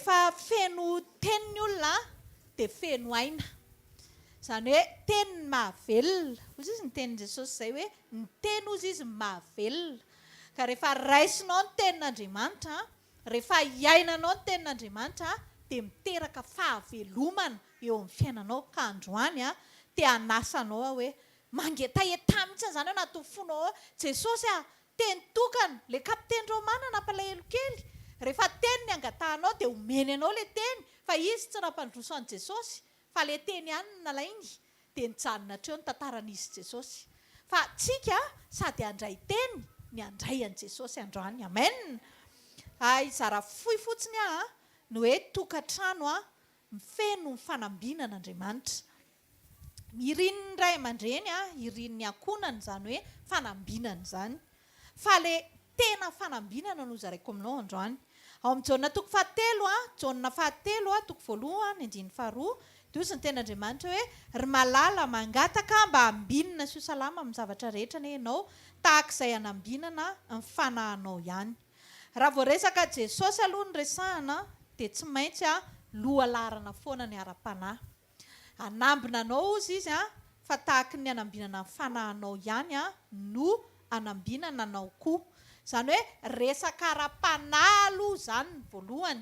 Rehefa feno teny ny olona dia feno aina. Izany hoe teny ny mahavelona. Hozy izy ny tenin'i Jesosy izay hoe ny teny hozy izy ny mahavelona. Ka rehefa raisinao ny tenin'Andriamanitra, rehefa iainanao ny tenin'Andriamanitra dia miteraka fahavelomana eo amin'ny fiainanao. Ka androany te hanasa anao aho hoe mangetaheta mihitsy izany ao anatin'ny fonao ao, Jesosy a, Teny tokana, le kapiteny romana nampalahelo kely, rehefa teny ny angatahanao dia omeny anao le teny fa izy tsy nampandroso an'i Jesosy fa le teny ihany no nalainy dia nijanona hatreo ny tantaran'izy sy Jesosy. Fa tsika sady handray teny ny handray an'i Jesosy androany. Amen! Hizara fohy fotsiny aho an, ny hoe tokantrano an, feno ny fanambinan'Andriamanitra. Irin'ny ray aman-dreny, irin'ny ankohonany izany hoe fanambinana izany. Fa ilay tena fanambinana no hozaraiko aminao androany. Ao amin'ny Jaona toko fahatelo, Jaona fahatelo, toko voalohany, andininy faharoa, dia hozy ny tenin'Andriamanitra hoe, Ry malala, mangataka mba hambinina sy ho salama amin'ny zavatra rehetra anie ianao, tahaka izay hanambinana ny fanahinao ihany. Raha vao resaka Jesosy aloha no resahana, dia tsy maintsy lohalaharana foana ny ara-panahy. Hanambina anao hozy izy an, fa tahaky ny hanambinana ny fanahinao ihany an no hanambinana anao koa. Izany hoe resaka ara-panahy aloha izany ny voalohany.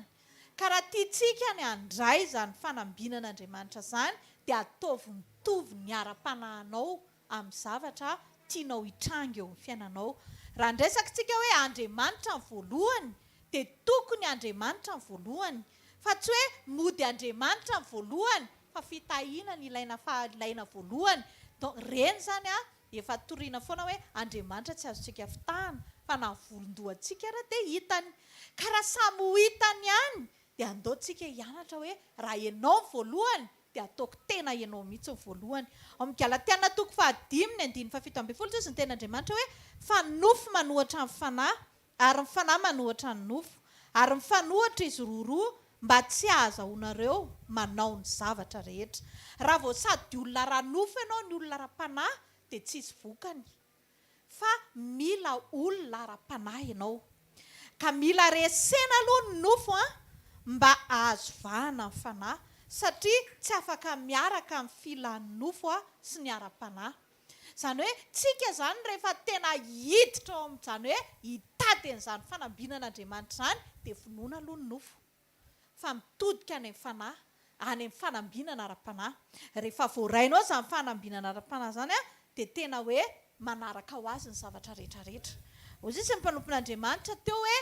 Ka raha tiantsika ny handray izany fanambinan'Andriamanitra izany dia ataovy mitovy ny ara-panahinao amin'ny zavatra tianao hitranga eo amin'ny fiainanao. Raha niresaka isika hoe Andriamanitra ny voalohany dia tokony Andriamanitra ny voalohany. Fa tsy hoe mody Andriamanitra ny voalohany fa fitahiana ny ilaina fa ilaina voalohany. Donc ireny izany an, efa toriana foana hoe Andriamanitra tsy azontsika fitahana fa na ny volon-dohantsika ara dia hitany. Ka raha samy ho hitany ihany dia andao tsika hianatra hoe raha ianao ny voalohany dia ataoko tena ianao mihitsy ny voalohany. Ao amin'ny Galatiana toko fahadimy ny andininy fahafito ambin'ny folo hoy ny tenin'Andriamanitra hoe fa ny nofo manohatra ny fanahy ary ny fanahy manohatra ny nofo, ary mifanohitra izy roroa mba tsy hahazahoanareo manao ny zavatra rehetra. Raha vao sady olona ara-nofo ianao ny olona ara-panahy dia tsisy vokany. Fa mila olona ara-panahy ianao. Ka mila resena aloha ny nofo an, mba hahazo vahana ny fanahy, satria tsy afaka miaraka amin'ny filan'ny nofo sy ny ara-panahy. Izany hoe tsika izany rehefa tena hiditra ao amin'izany hoe hitady an'izany fanambinan'Andriamanitra izany dia vonoina aloha ny nofo fa mitodika any amin'ny fanahy, any amin'ny fanambinana ara-panahy. Rehefa voarainao izany fanambinana ara-panahy izany dia tena hoe manaraka ho azy ny zavatra rehetra rehetra. Hoy izy ny mpanompon'Andriamanitra teo hoe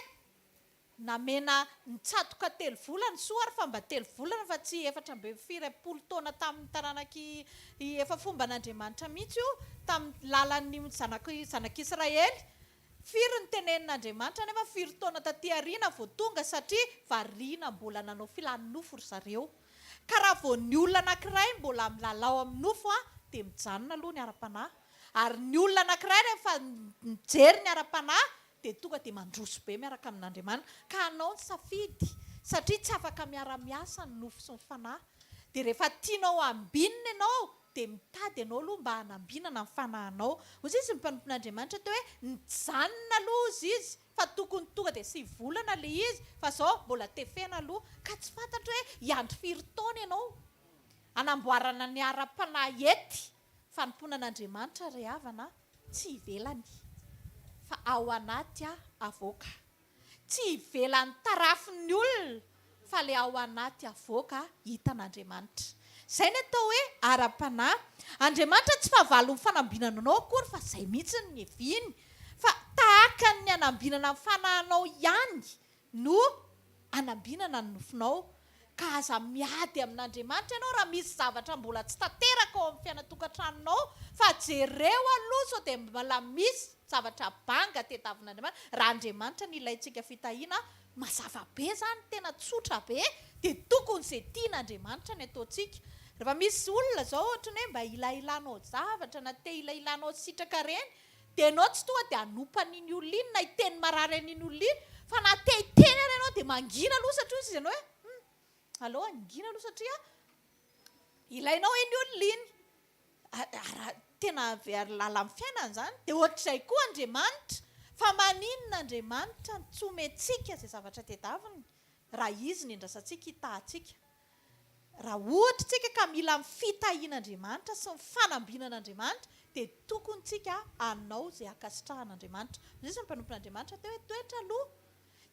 Namena nitsatoka telo volana, soa ary fa mba telo volana fa tsy 44 taona tamin'ny taranak'i efa fomban'Andriamanitra mihitsy io tamin'ny lalan'ny zanak'i zanak'Israely. Firy ny tenenin'Andriamanitra nefa firy taona taty aoriana vao tonga satria variana mbola nanao filan'ny nofo ry zareo. Ka raha vao ny olona anankiray mbola milalao amin'ny nofo dia mijanona aloha ny ara-panahy. Ary ny olona anankiray rehefa mijery ny ara-panahy dia tonga dia mandroso be miaraka amin'Andriamanitra ka hanao ny safidy satria tsy afaka miara-miasa ny nofo sy ny fanahy dia rehefa tianao hambinina ianao dia mitady ianao aloha mba hanambinana ny fanahinao. Hozy izy ny mpanompon'Andriamanitra teo hoe nijanona aloha hozy izy fa tokony tonga dia sivy volana ilay izy fa izao mbola tefena aloha ka tsy fantatro hoe hiandry firy taona ianao hanamboarana ny ara-panahy ety Fanompoana an'Andriamanitra ry havana tsy ivelany fa ao anaty avoaka. Tsy ivelan'ny tarafin'ny olona fa le ao anaty avoaka hitan'Andriamanitra. Zay ny atao hoe ara-panahy. Andriamanitra tsy fahavalon'ny fanambinana anao akory fa zay mihitsy ny niaviany fa tahaka ny hanambinana ny fanahinao ihany no hanambinana ny nofinao, ka aza miady amin'Andriamanitra ianao raha misy zavatra mbola tsy tanteraka ao amin'ny fiainan-tokantranonao, fa jereo aloha sao dia mbola misy zavatra banga tediavin'Andriamanitra, raha Andriamanitra no ilaintsika fitahiana, mazava be izany, tena tsotra be, dia tokony izay tian'Andriamanitra ny ataontsika, rehefa misy olona izao ohatran'ny hoe mba ilailanao zavatra na te ilailanao sitraka ireny, Dia ianao tsy tonga dia hanompa an'iny olona iny na hiteny marary an'iny olona iny fa na te hiteny ary ianao dia mangina aloha satria hoy izy ianao hoe hum aleo hangina aloha satria ilainao iny olona iny. Ary tena very lalan'ny fiainana izany. Dia ohatr'izay koa Andriamanitra. Fa maninona Andriamanitra no tsy omentsika izay zavatra tedaviny? Raha Izy no endrasantsika hitaha antsika. Raha ohatra tsika ka mila ny fitahian'Andriamanitra sy ny fanambinan'Andriamanitra dia tokony tsika hanao izay ankasitrahan'Andriamanitra. Hoy ny mpanompon'Andriamanitra teo hoe toetra aloha.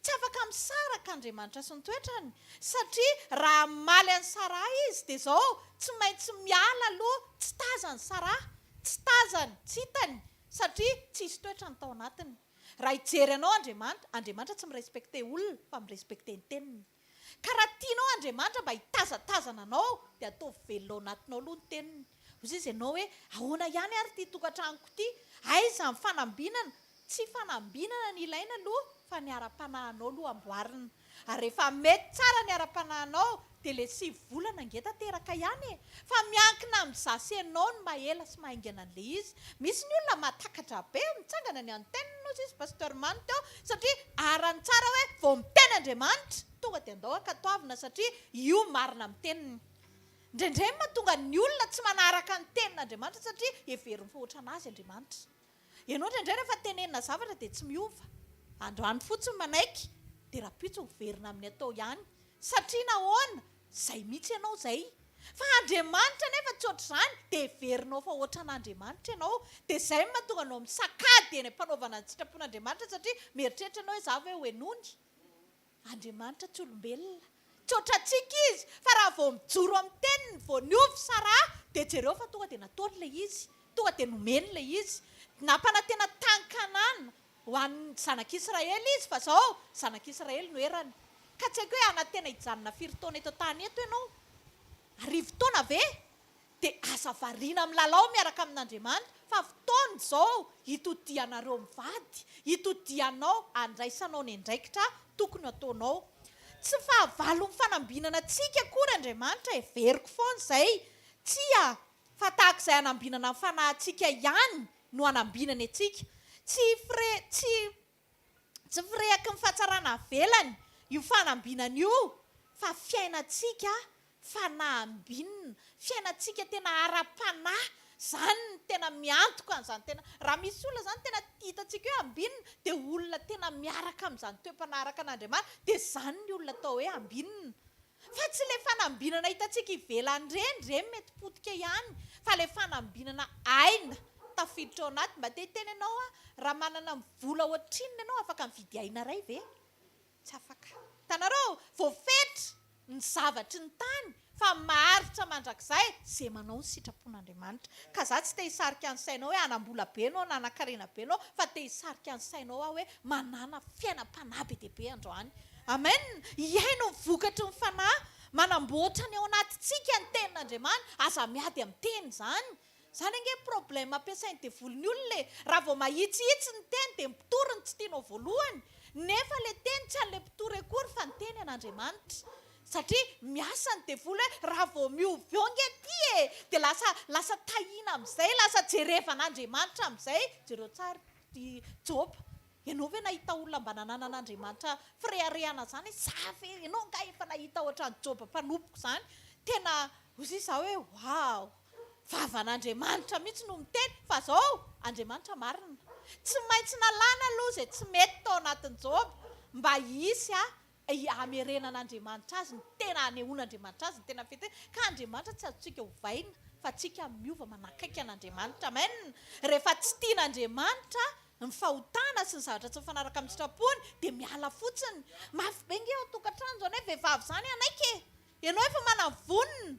Tsy afaka misaraka Andriamanitra sy ny toetrany satria raha hamaly an'i Saraha izy dia izao tsy maintsy miala aloha, tsy tazany Saraha, tsy tazany, tsy hitany satria tsisy toetrany tao anatiny. Raha hijery anao Andriamanitra, Andriamanitra tsy mi-respecter olona fa mi-respecter ny teniny. Ka raha tianao Andriamanitra mba hitazatazana anao dia ataovy velona ao anatinao aloha ny teniny. Hoy izy ianao hoe ahoana ihany ary ity tokantranoko ity? Aiza ny fanambinana? Tsy fanambinana ny ilaina aloha fa ny ara-panahinao aloha amboarina. Ary rehefa mety tsara ny ara-panahinao dia ilay 9 volana ange tanteraka ihany e! Fa miankina amin'izaho sy ianao ny maha ela sy maha haingana an'ilay izy. Misy ny olona mahatakatra be, mitsangana ny antenne hozy izy Pasteur Mamy teo, satria arany tsara hoe vao miteny Andriamanitra, tonga dia andao ankatoavina satria io marina amin'ny teniny. Indraindray mahatonga ny olona tsy manaraka ny tenin'Andriamanitra satria heveriny fa ohatran'azy Andriamanitra. Ianao indraindray rehefa tenenina zavatra dia tsy miova. Androany fotsiny manaiky dia rahampitso miverina amin'ny atao ihany. Satria nahoana? Izay mihitsy ianao izay. Fa Andriamanitra anefa tsy ohatr'izany dia heverinao fa ohatran'Andriamanitra ianao. Dia izay no mahatonga anao misakady eny am-panaovana ny sitrapon'Andriamanitra satria mieritreritra ianao hoe izaho ve ho henoiny? Andriamanitra tsy olombelona. Tsy ohatrantsika izy fa raha vao mijoro amin'ny teniny vao niova Saraha dia jereo fa tonga dia nataony ilay izy, tonga dia nomeny ilay izy. Nampanantena tany Kanana ho an'ny zanak'Israely izy fa zao zanak'Israely no erany. Ka tsy haiko hoe hanantena hijanona firy taona eto an-tany eto ianao? Arivo taona ve? Dia aza variana milalao miaraka amin'Andriamanitra fa fotoana izao hitodianareo mivady, hitodianao handraisanao ny andraikitra tokony hataonao. Tsy fahavalon'ny fanambinana antsika akory Andriamanitra, heveriko foana izay. Tsia, fa tahaka izay hanambinana ny fanahintsika ihany no hanambinany antsika. Tsy fire, tsy, tsy firehaky ny fahatsarana avelany io fanambinana io fa fiainantsika fanahy ambinina, fiainantsika tena ara-panahy, izany no tena miantoka an'izany tena, raha misy olona izany tena hitantsika hoe ambinina dia olona tena miaraka amin'izany toe-panahy araka an'Andriamanitra dia izany ny olona atao hoe ambinina. Fa tsy ilay fanambinana hitantsika ivelany ireny, ireny mety potika ihany, fa ilay fanambinana aina tafiditra ao anaty, mba te hiteny anao aho, raha manana vola ohatrinona ianao afaka mividy aina iray ve? Tsy afaka. Hitanareo? Voafetra ny zavatry ny tany fa maharitra mandrakizay izay manao ny sitrapon'Andriamanitra. Ka za tsy te hisarika ny sainao hoe hanam-bola be ianao na hanan-karena be ianao fa te hisarika ny sainao aho hoe manàna fiainam-panahy be dia be androany. Amen! Hihaino ny vokatry ny fanahy manamboatra ny ao anatintsika ny tenin'Andriamanitra. Aza miady amin'ny teny izany. Zany ange problème ampiasain'ny devoly ny olona e! Raha vao mahitsihitsy ny teny dia ny mpitory no tsy tianao voalohany, nefa le teny tsy an'le mpitory akory fa ny teny an'Andriamanitra. Satria miasa ny devoly hoe raha vao miova eo ange ty e! Dia lasa lasa tahiana amin'izay, lasa jerevan'Andriamanitra amin'izay. Jereo tsara i Joba. Ianao ve nahita olona mba nananan'Andriamanitra fireharehana izany hoe za ve, ianao angaha efa nahita ohatran'i Joba mpanompoko izany? Tena hoy izaho hoe waouh! Vavan'Andriamanitra mihitsy no miteny fa zao Andriamanitra marina. Tsy maintsy nalana aloha izay tsy mety tao anatin'i Joba mba hisy hamerenan'Andriamanitra azy ny tena hanehoan'Andriamanitra azy ny tena fety ka Andriamanitra tsy azontsika ovaina fa tsika miova manakaiky an'Andriamanitra. Amen. Rehefa tsy tian'Andriamanitra ny fahotana sy ny zavatra tsy mifanaraka amin'ny sitrapony dia miala fotsiny. Mafy be nge ao an-tokantrano izany hoe vehivavy izany hanaiky e. Ianao efa manavonona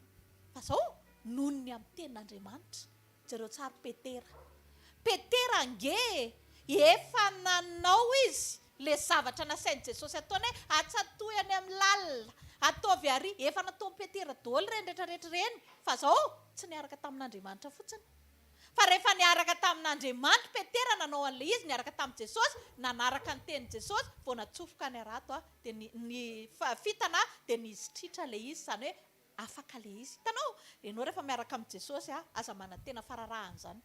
fa zao noho ny amin'ny tenin'Andriamanitra. Jereo tsara Petera. Petera ange e! Efa nanao izy le zavatra nasain'i Jesosy ataony hoe atsatohy any amin'ny lalina, ataovy ary. Efa nataon'i Petera daholo ireny rehetra rehetra ireny fa zao tsy niaraka tamin'Andriamanitra fotsiny. Fa rehefa niaraka tamin'Andriamanitra Petera nanao an'ilay izy niaraka tamin'i Jesosy, nanaraka ny tenin'i Jesosy, vao natsofoka ny harato dia ny ny fitana dia nizitritra ilay izy, izany hoe afaka ilay izy. Hitanao? Ianao rehefa miaraka amin'i Jesosy, aza manantena fararahana izany.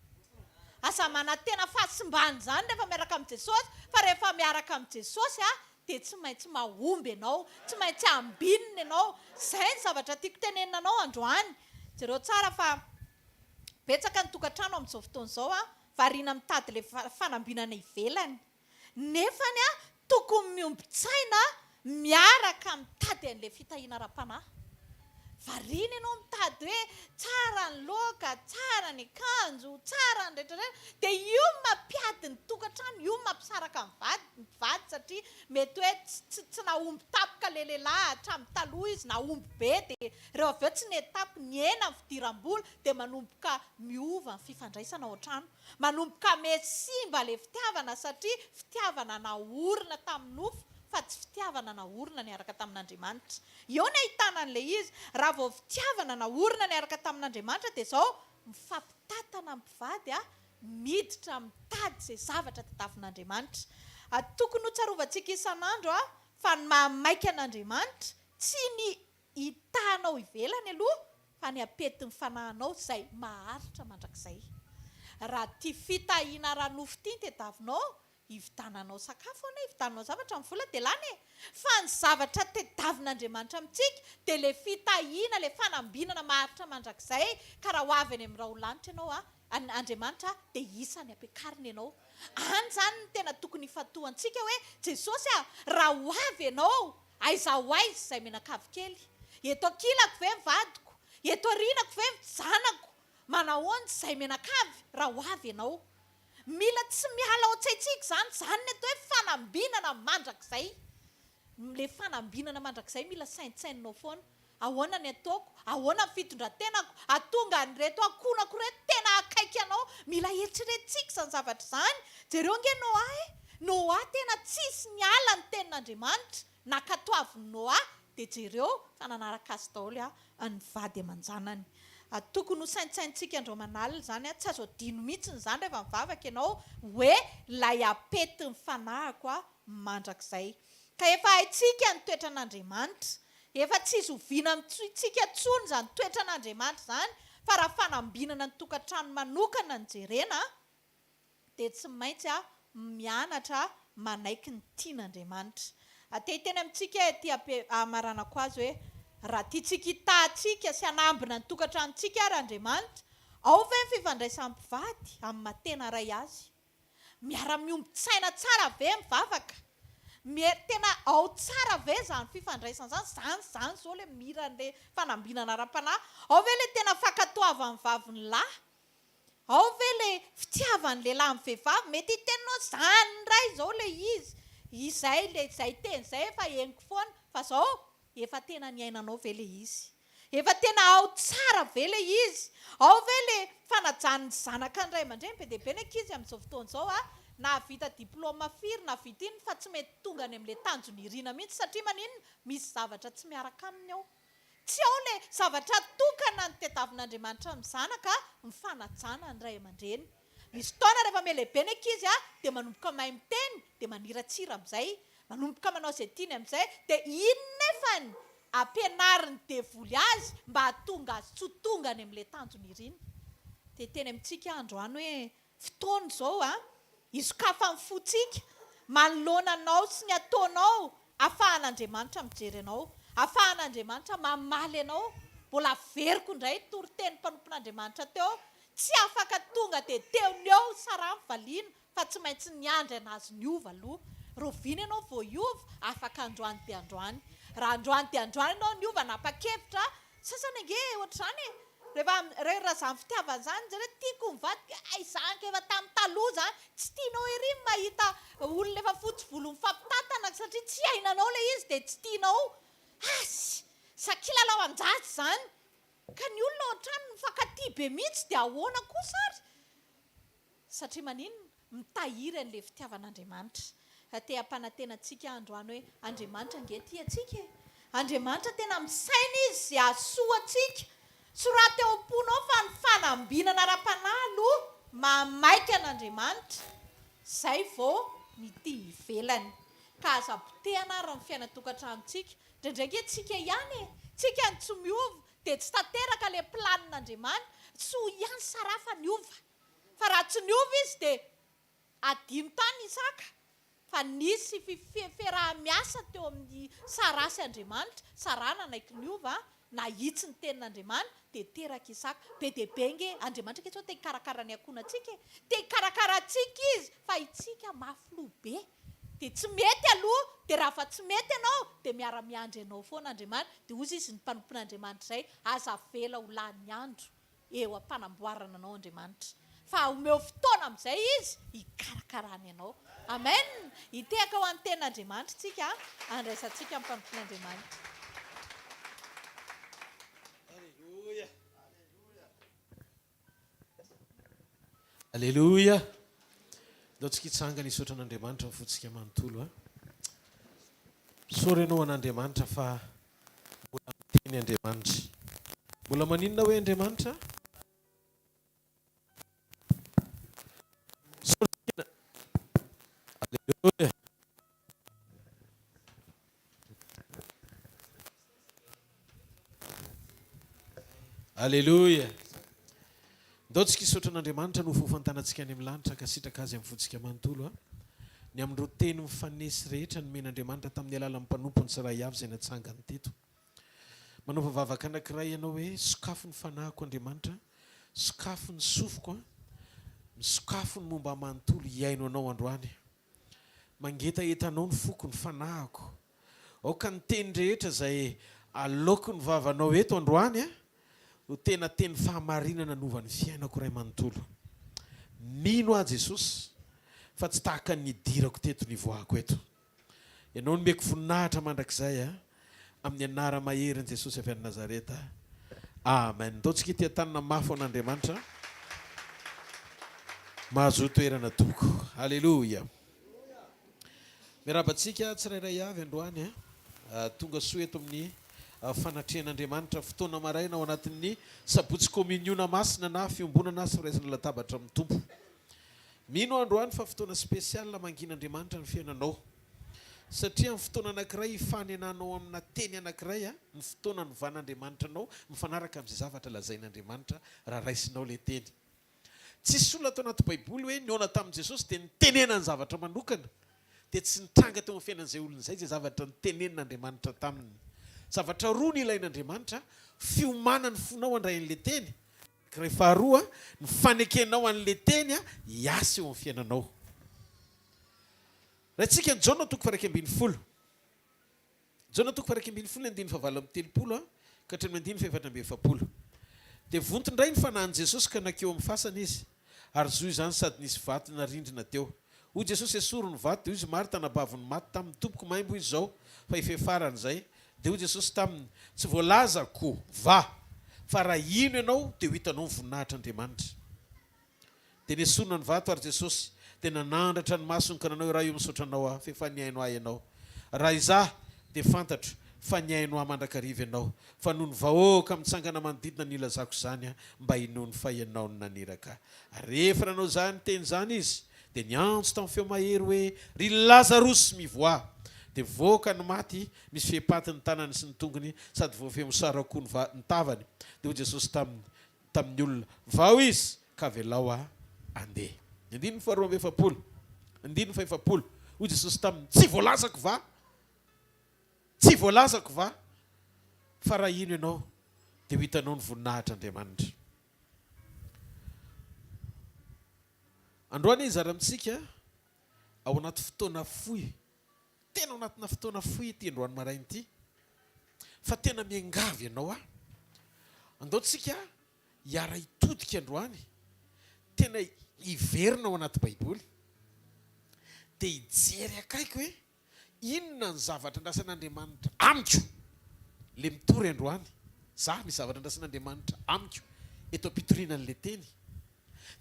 Aza manantena fahasimbana izany rehefa miaraka amin'i Jesosy, fa rehefa miaraka amin'i Jesosy dia tsy maintsy mahomby ianao, tsy maintsy ambinina ianao. Izay ny zavatra tiako tenenina anao androany. Jereo tsara fa betsaka ny tokantrano amin'izao fotoana izao variana mitady ilay fanambinana ivelany. Nefany tokony miombon-tsaina Miaraka mitady an'ilay fitahiana ara-panahy. Variana ianao mitady hoe tsara ny laoka, tsara ny akanjo, tsara ny rehetra rehetra, dia io no mampiady ny tokantrano, io no mampisaraka ny vady, ny mpivady satria mety hoe tsy tsy nahomby tampoka ilay lehilahy hatramin'ny taloha izy, nahomby be dia reo avy eo tsy nety tampoka, nihena ny fidiram-bola dia manomboka miova ny fifandraisana ao an-trano. Manomboka miha simba ilay fitiavana satria fitiavana naorina tamin'ny nofo fa tsy fitiavana naorina niaraka tamin'Andriamanitra. Eo ny ahitana an'ilay izy. Raha vao fitiavana naorina niaraka tamin'Andriamanitra dia izao, mifampitantana ny mpivady, miditra mitady izay zavatra tadiavin'Andriamanitra. Tokony hotsarovantsika isan'andro fa ny mahamaika an'Andriamanitra tsy ny hitanao ivelany aloha fa ny apetin'ny fanahinao izay maharitra mandrakizay. Raha ity fitahiana ara-nofo ity no tediavinao, hividananao sakafo anie, hividananao zavatra, ny vola dia lany e! Fa ny zavatra tediavin'Andriamanitra amintsika dia ilay fitahiana, ilay fanambinana maharitra mandrakizay, ka raha ho avy any amin'ny rahon-lanitra ianao, an, Andriamanitra dia isan'ny ampiakariny ianao. Any izany no tena tokony hifantohantsika hoe, Jesosy a, raha ho avy ianao, Aiza ho aiza izay mianakavy kely? Eto ankilako ve ny vadiko? Eto aorianako ve ny zanako? Manahoana izay mianakavy raha ho avy ianao? Mila tsy miala ao an-tsaintsika izany, izany ny atao hoe fanambinana mandrakizay. Ilay fanambinana mandrakizay mila saintsaininao foana. Ahoana ny ataoko? Ahoana ny fitondran-tenako? Hahatonga an'ireto ankohonako ireto tena akaiky anao? Mila eritreretintsika izany zavatra izany. Jereo ange Noa e! Noa tena tsisy niala ny tenin'Andriamanitra. Nankatoavin'i Noa, dia jereo fa nanaraka azy daholo ny vady aman-janany. Tokony ho saintsainintsika andro aman'alina izany, tsy azo adino mihitsy izany rehefa mivavaka ianao hoe ilay apetin'ny fanahiko mandrakizay. Ka efa haintsika ny toetran'Andriamanitra. Efa tsy zoviana amintsika intsony izany toetran'Andriamanitra izany fa raha fanambinana ny tokantrano manokana no jerena dia tsy maintsy mianatra manaiky ny tian'Andriamanitra. Te hiteny amintsika aho ety am-pamaranako azy hoe raha tiantsika hitaha antsika sy hanambina ny tokantranontsika ary Andriamanitra, ao ve ny fifandraisan'ny mpivady amin'ny maha tena ray azy? Miara-miombon-tsaina tsara ve mivavaka? Mier tena ao tsara ve izany fifandraisana izany? Izany izany izao ilay miran'ilay fanambinana ara-panahy. Ao ve ilay tena fankatoavan'ny vavy ny lahy? Ao ve ilay fitiavan'ny lehilahy ny vehivavy? Mety hiteny ianao izany indray izao ilay izy. Izay ilay izay teny izay efa henoko foana. Fa izao, efa tena niainanao ve ilay izy? Efa tena ao tsara ve ilay izy? Ao ve ilay fanajan'ny zanaka ny ray aman-dreny? Be dia be ny ankizy amin'izao fotoana izao a, nahavita diplaoma firy, nahavita inona fa tsy mety tonga any amin'ilay tanjona irina mihitsy satria maninona? Misy zavatra tsy miaraka aminy ao. Tsy ao ilay zavatra tokana ny tediavin'Andriamanitra amin'ny zanaka, ny fanajana ny ray aman-dreny. Misy fotoana rehefa mihalehibe ny ankizy a, dia manomboka mahay miteny, dia maniratsira amin'izay. Manomboka manao izay tiany amin'izay, dia iny nefany ampianarin'ny devoly azy mba hahatonga azy tsy ho tonga any amin'ilay tanjona iriny. Dia hiteny amintsika aho androany hoe, fotoana izao a, hisokafan'ny fontsika manoloana anao sy ny ataonao, ahafahan'Andriamanitra mijery anao, ahafahan'Andriamanitra mamaly anao. Mbola averiko indray ny toritenin'ny mpanompon'Andriamanitra teo, tsy afaka tonga dia teo no eo Sarah mivaliana, Fa tsy maintsy niandry anazy niova aloha. Rahoviana ianao vao hiova? Afaka androany dia androany. Raha androany dia androany ianao niova, napa-kevitra, sasany ange ohatr'izany e! Rehefa raha izany fitiavana izany jereo, tiako ny vadiko, hay izany ka efa tamin'ny taloha izany, tsy tianao ery ny mahita olona efa fotsy volo mifampitantana satria tsy iainanao ilay izy dia tsy tianao. Asy! Sa kilalao an-jaza izany? Ka ny olona ao an-trano mifankatia be mihitsy dia ahoana kosa ary? Satria maninona? Mitahiry an'ilay fitiavan'Andriamanitra. Ka te hampanantena antsika aho androany hoe Andriamanitra ange tia antsika e! Andriamanitra tena misaina Izy izay hahasoa antsika. Soraty ao am-ponao fa ny fanambinana ara-panahy aloha mahamaika an'Andriamanitra, izay vao ny ety ivelany. Ka aza potehana ary ny fiainan-tokantranontsika. Indraindray ange tsika ihany e! Tsika no tsy miova, dia tsy tanteraka ilay planin'Andriamanitra. Soa ihany Sarah fa niova. Fa raha tsy niova izy dia adino tany Isaka. Fa nisy fiaraha-miasa teo amin'i Saraha sy Andriamanitra. Saraha nanaiky niova, nahitsy ny tenin'Andriamanitra, dia teraka Isaka. Be dia be ange, Andriamanitra ange sao te hikarakara ny ankohonantsika e! Te hikarakara antsika Izy, fa itsika mafy loha be. Dia tsy mety aloha, dia raha fa tsy mety ianao dia miara-miandry anao foana Andriamanitra. Dia hozy izy ny mpanompon'Andriamanitra izay, aza avela ho lany andro eo am-panamboarana anao Andriamanitra, fa omeo fotoana amin'izay Izy hikarakarany anao. Amen! Hitehaka ho an'ny Tenin'Andriamanitra isika, handraisantsika ny mpanompon'Andriamanitra. Aleloia! Aleloia! Ndao tsika hitsangana hisaotra an'Andriamanitra ny fontsika manontolo a. Misaotra ianao an'Andriamanitra fa mbola miteny Andriamanitra. Mbola maninona hoe Andriamanitra? Misaotra Aleloia! Aleloia! Ndao tsika hisaotra an'Andriamanitra noho fofantanantsika any amin'ny lanitra hankasitraka Azy amin'ny fontsika manontolo a! Ny amin'ireo teny mifanesy rehetra nomen'Andriamanitra tamin'ny alalan'ny mpanompony tsirairay avy izay natsangany teto. Manaova vavaka anankiray ianao hoe, Sokafy ny fanahiko Andriamanitra, sokafy ny sofiko a, misokafy ny momba ahy manontolo hihaino Anao androany. Mangetaheta Anao ny foko, ny fanahiko. Aoka ny teny rehetra izay aloaky ny vavanao eto androany ho tena teny fahamarinana hanova ny fiainako iray manontolo. Mino aho Jesosy fa tsy tahaka ny nidirako teto ny hivoahako eto. Ianao nomeko voninahitra mandrakizay amin'ny anara-maherin'i Jesosy avy any Nazareta. Amen. Ndao tsika hitia-tanana mafy ho an'Andriamanitra. Mahazoa toerana tompoko. Aleloia. Miarahaba antsika tsirairay avy androany. Tonga soa eto amin'ny fanatrehan'Andriamanitra fotoana maraina ao anatin'ny sabotsy kominiona masina na fiombonana sy firaisana latabatra amin'ny Tompo. Mino aho androany fa fotoana spécial mangin'Andriamanitra ny fiainanao. Satria amin'ny fotoana anankiray hifanenanao amina teny anankiray ny fotoana anovan'Andriamanitra anao mifanaraka amin'izay zavatra lazain'Andriamanitra raha raisinao ilay teny. Tsisy olona ato anaty baiboly hoe nihaona tamin'i Jesosy dia nitenenany zavatra manokana dia tsy nitranga teo amin'ny fiainan'izay olona izay izay zavatra nitenenin'Andriamanitra taminy. Zavatra roa no ilain'Andriamanitra, fiomanan'ny fonao handray an'ilay teny, anankiray faharoa, ny fanekenao an'ilay teny hiasa eo amin'ny fiainanao. Raintsika ny Jaona toko faha 11. Jaona toko faha 11 andininy faha 38 ka hatramin'ny andininy faha 44. Dia vonto indray ny fanahin'i Jesosy ka nankeo amin'ny fasana izy, ary zohy izany sady nisy vato narindrina teo. Hoy Jesosy, Esory ny vato. Dia hoy izy, Marta, anabavin'ny maty, taminy, Tompoko, maimbo izy izao, fa efa hiafarany izay. Dia hoy Jesosy taminy, Tsy voalazako va fa raha hino ianao dia ho hitanao ny voninahitr'Andriamanitra? Dia nesorina ny vato ary Jesosy dia nanandratra ny masony ka nanao hoe, Ray o, misaotra Anao aho f'efa nihaino ahy Ianao. Raha izaho, dia fantatro fa nihaino ahy mandrakariva Ianao, fa noho ny vahoaka mitsangana manodidina no nilazako izany mba hinoany fa Ianao no naniraka ahy. Ary rehefa nanao izany teny izany Izy, dia niantso tamin'ny feo mahery hoe, Ry Lazarosy, mivoaha! Dia voaka ny maty, misy fehipaty ny tanany sy ny tongony, sady voafehy mosara koa ny tavany. Dia hoy Jesosy taminy, tamin'ny olona, Vao izy, ka avelao aho handeha. Ny andininy faharoa amby efapolo, andininy fahefapolo, Hoy Jesosy taminy, Tsy voalazako va? Tsy voalazako va fa raha hino ianao, dia ho hitanao ny voninahitr'Andriamanitra? Androany hizara amintsika ao anaty fotoana fohy, tena ao anatina fotoana fohy ity androany maraina ity, fa tena miangavy anao aho, andao tsika hiara-hitodika androany, tena hiverina ao anaty Baiboly, dia hijery akaiky hoe inona ny zavatra andrasan'Andriamanitra amiko, le mitory androany, za misy zavatra andrasan'Andriamanitra amiko eto am-pitoriana an'le teny,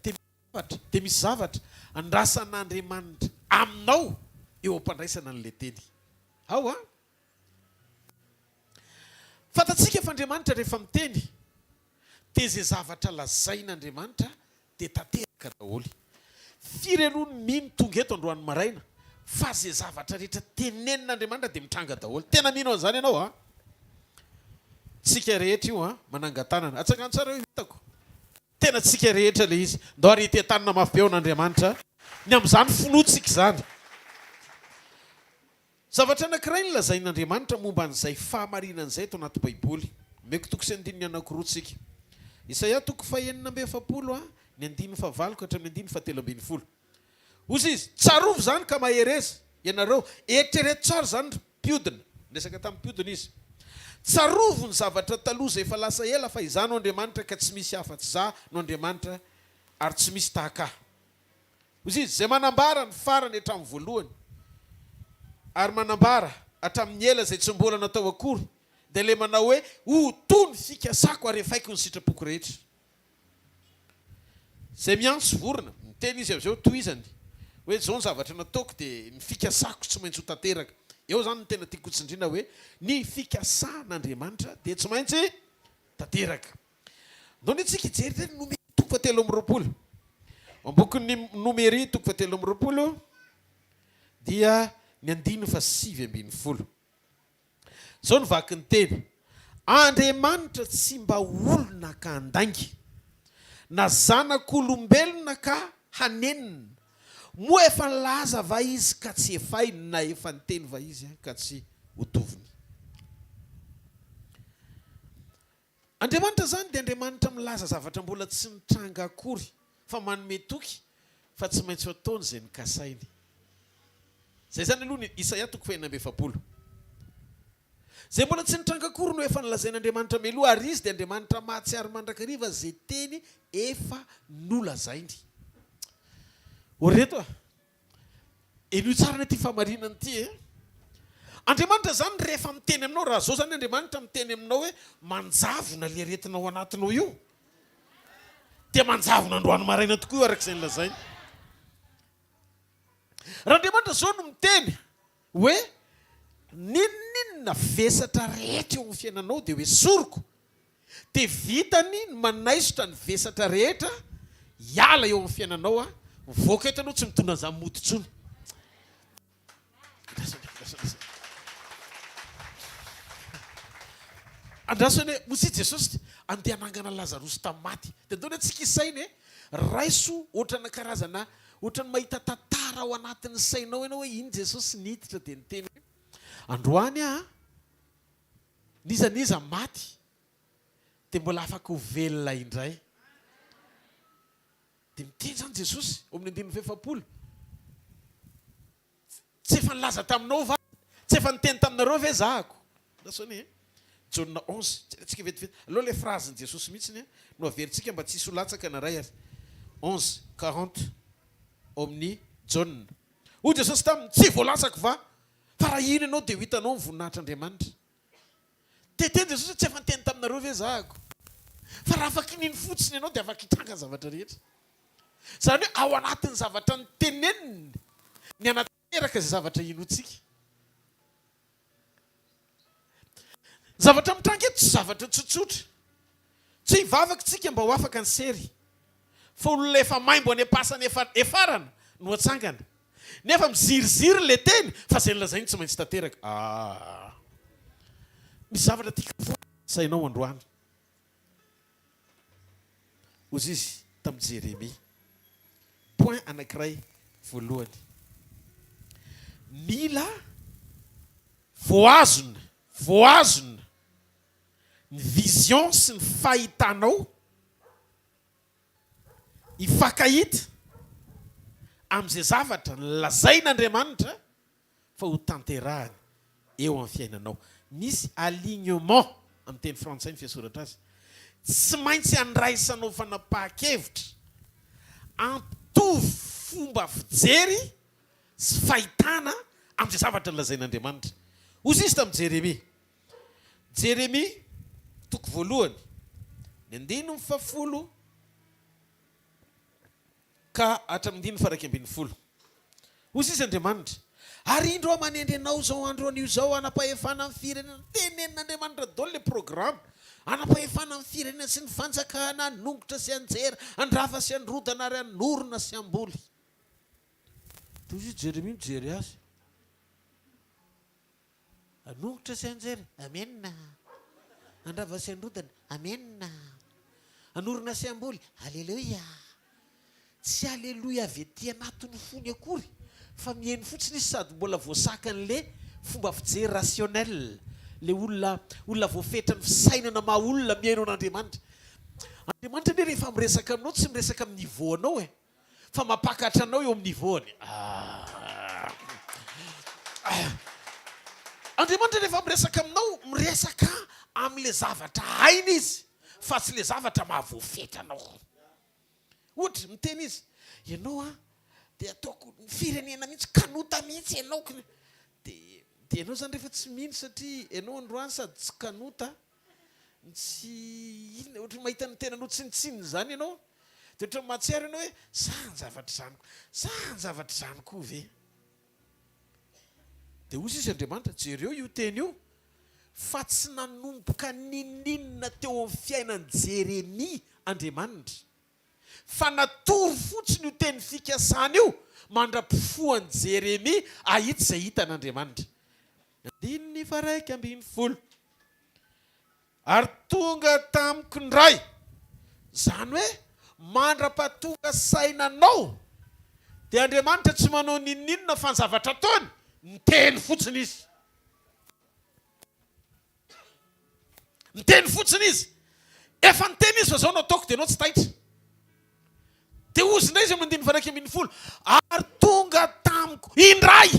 dia Zavatra, dia misy zavatra andrasan'Andriamanitra aminao eo am-pandraisana an'ilay teny. Ao an! Fantatsika fa Andriamanitra rehefa miteny, dia izay zavatra lazain'Andriamanitra dia tanteraka daholo. Firy aloha ny mino tonga eto androany maraina fa izay zavatra rehetra tenenin'Andriamanitra dia mitranga daholo. Tena mino an'izany ianao an? Tsika rehetra io an, manangan-tanana. Atsangano tsara io hitako. Tena tsika rehetra ilay izy. Ndao ary hiteha-tanana mafy be ho an'Andriamanitra ny amin'izany finoantsika izany. Zavatra anankiray no lazain'Andriamanitra momba an'izay fahamarinana izay ato anaty Baiboly. Omeko toko sy andininy anankiroa tsika. Isaia toko fahenina amby 40, ny andininy fahavalo ka hatramin'ny andininy fahatelo ambin'ny folo. Hozy izy, Tsarovy izany ka mahereza. ianareo. Eritrereto tsara izany ry mpiodina. Niresaka tamin'ny mpiodina izy. Tsarovy ny zavatra taloha izay efa lasa ela fa Izaho no Andriamanitra ka tsy misy afa-tsy Izaho no Andriamanitra ary tsy misy tahaka Ahy. Hoy izy, Izay manambara ny farany hatramin'ny voalohany ary manambara hatramin'ny ela izay tsy mbola natao akory dia ilay manao hoe, Ho to ny fikasako ary efaiko ny sitrapoko rehetra. Izay miantso vorona, miteny izy avy eo, tohizany, hoe izao ny zavatra nataoko dia ny fikasako tsy maintsy ho tanteraka. Eo izany no tena tiako hotsindriana hoe ny fikasan'Andriamanitra dia tsy maintsy tanteraka. Ndao anie tsika hijery indray ny Nomery toko fahatelo amby roapolo. Ao am-bokin'ny Nomery toko fahatelo amby roapolo dia ny andininy fahasivy ambin'ny folo. Izao no vaky ny teny, Andriamanitra tsy mba olona ka handainga, na zanak'olombelona ka hanenina. Moa efa nilaza va Izy ka tsy hefainy, na efa niteny va Izy ka tsy hotoviny? Andriamanitra izany dia Andriamanitra milaza zavatra mbola tsy nitranga akory fa manome toky fa tsy maintsy ho ataony izay nokasainy. Izay izany aloha ny Isaia toko fahenina amby efapolo. Izay mbola tsy nitranga akory no efa nolazain'Andriamanitra mialoha ary Izy dia Andriamanitra mahatsiaro mandrakariva izay teny efa nolazainy. O ry reto a! Henoy tsara anie ity fahamarinana ity e! Andriamanitra izany rehefa miteny aminao, raha izao izany Andriamanitra miteny aminao hoe manjavona ilay aretina ao anatinao io, dia manjavona androany maraina tokoa io araka izay nolazainy. Raha Andriamanitra izao no miteny hoe n'inon'inona vesatra rehetra eo amin'ny fiainanao dia hoesoriko, Dia vitany ny manaisotra ny vesatra rehetra hiala eo amin'ny fiainanao a, mivoaka eto ianao tsy mitondra an'izany mody intsony. Andraso anie, hoy Jesosy, andeha hanangana Lazarosy tamin'ny maty. Dia andao anie tsika hisaina e, raiso ohatrana karazana, ohatran'ny mahita tantara ao anatin'ny sainao ianao hoe iny Jesosy niditra dia niteny hoe, androany aho, N'iza n'iza maty dia mbola afaka ho velona indray. Dia miteny izany Jesosy ao amin'ny andininy fahefapolo, Tsy efa nilaza taminao va? Tsy efa niteny taminareo ve zahako? Andraso anie e. Jaona onze, jerentsika vetivety. Aleo ilay phrase-n'i Jesosy mihitsy no averintsika mba tsy hisy ho latsaka na iray ary. Onze, quarante ao amin'ny Jaona. Hoy Jesosy taminy, Tsy voalatsako va Fa raha hino ianao dia ho hitanao ny voninahitr'Andriamanitra. Te-hiteny Jesosy hoe tsy efa niteny taminareo ve zahako? Fa raha afaka nino fotsiny ianao dia afaka hitranga ny zavatra rehetra. Izany hoe ao anatin'ny zavatra noteneniny ny hanatanteraka izay zavatra inoantsika. Ny zavatra mitranga eto tsy zavatra tsotsotra. Tsy hivavaka isika mba ho afaka ny sery, fa olona efa maimbo any am-pasana efa efarana no atsangana. Nefa miziriziry ilay teny fa izay nolazainy tsy maintsy tanteraka. Ah! Misy zavatra tiako hafoana ny sainao androany. Hozy izy tamin'i Jeremia. Point anankiray voalohany. Mila voahazona, voahazona ny vision sy ny fahitanao hifankahita amin'izay zavatra nolazain'Andriamanitra fa ho tanterahany eo amin'ny fiainanao. Misy alignement amin'ny teny frantsay ny fiasoratra azy. Tsy maintsy andraisanao fanapahan-kevitra hampitovy fomba fijery sy fahitana amin'izay zavatra nolazain'Andriamanitra. Hoy izy tamin'i Jeremia, Jeremia, toko voalohany, ny andininy fahafolo ka hatramin'ny andininy faha-iraika ambin'ny folo. Hoy sisa Andriamanitra, Ary indro aho manendry anao izao andro anio izao hanam-pahefana amin'ny firenena. Tenenin'Andriamanitra daholo ilay programa. Hanam-pahefana amin'ny firenena sy ny fanjakana, hanongotra sy hanjera, handrava sy handrodana ary hanorina sy hamboly. Toy izay Jeremia mijery azy. Hanongotra sy hanjera, Amena. Handrava sy handrodana, Amena. Hanorina sy hamboly, Aleloia. Tsy aleloia avy ety anatin'ny fony akory fa mihaino fotsiny izy sady mbola voasakan'le fomba fijery rationnel, le olona olona voafetran'ny fisainana maha olona mihaino an'Andriamanitra. Andriamanitra anie rehefa miresaka aminao tsy miresaka amin'ny niveau anao e. Fa mampakatra anao eo amin'ny niveau-ny. Ah. Andriamanitra rehefa miresaka aminao, miresaka amin'ilay zavatra hainy Izy fa tsy ilay zavatra mahavoafetra anao. Ohatra, miteny Izy, ianao an, dia ataoko ny firenena mihitsy, kanota mihitsy ianao. Dia, dia ianao izany rehefa tsy mino satria ianao androany sady tsy kanota, no tsy inona, ohatran'ny mahita ny tenanao tsinontsinona izany ianao, dia ohatran'ny mahatsiaro ianao hoe, zany zavatra izany, zany zavatra izany koa ve? Dia hoy izy Andriamanitra, jereo io teny io, fa tsy nanomboka n'inon'inona teo amin'ny fiainan'i Jeremia Andriamanitra, fa natory fotsiny io teny fikasana io mandra-pifohan'i Jeremia hahita izay hitan'Andriamanitra. Andininy faha-11. Ary tonga tamiko indray. Izany hoe mandra-pahatonga saina anao dia Andriamanitra tsy manao n'inon'inona fa ny zavatra ataony, miteny fotsiny Izy. Miteny fotsiny Izy. Efa niteny Izy fa izao no ataoko dia ianao tsy taitra. Dia hozy indray Izy amin'ny andininy faha-11, ary tonga tamiko indray.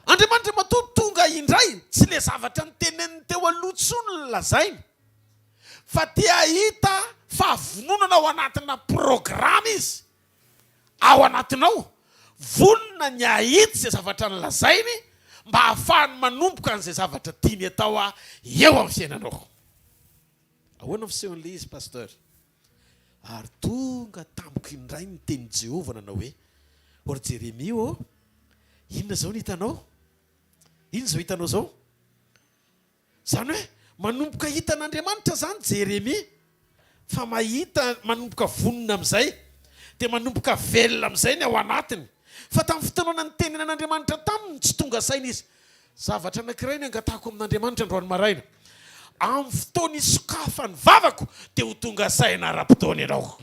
Andriamanitra matoa tonga indray, tsy le zavatra noteneniny teo aloha tsony no lazainy, fa te hahita fahavononana ao anatina programa izy, ao anatinao, vonona ny hahita izay zavatra nolazainy mba hahafahany manomboka an'izay zavatra tiany atao eo amin'ny fiainanao. Ahoana ny fisehon'ilay izy Pasteur? Ary tonga tamiko indray ny tenin'i Jehovah nanao hoe, Ô ry Jeremia ô, inona izao no hitanao? Inona izao hitanao izao? Izany hoe manomboka hitan'Andriamanitra izany Jeremia fa mahita, manomboka vonona amin'izay, dia manomboka velona amin'izay ny ao anatiny. Fa tamin'ny fotoana nitenenan'Andriamanitra taminy, tsy tonga saina izy. Zavatra anankiray ny angatahako amin'Andriamanitra androany maraina, amin'ny fotoana isokafan'ny vavako dia ho tonga saina ara-potoana ianao.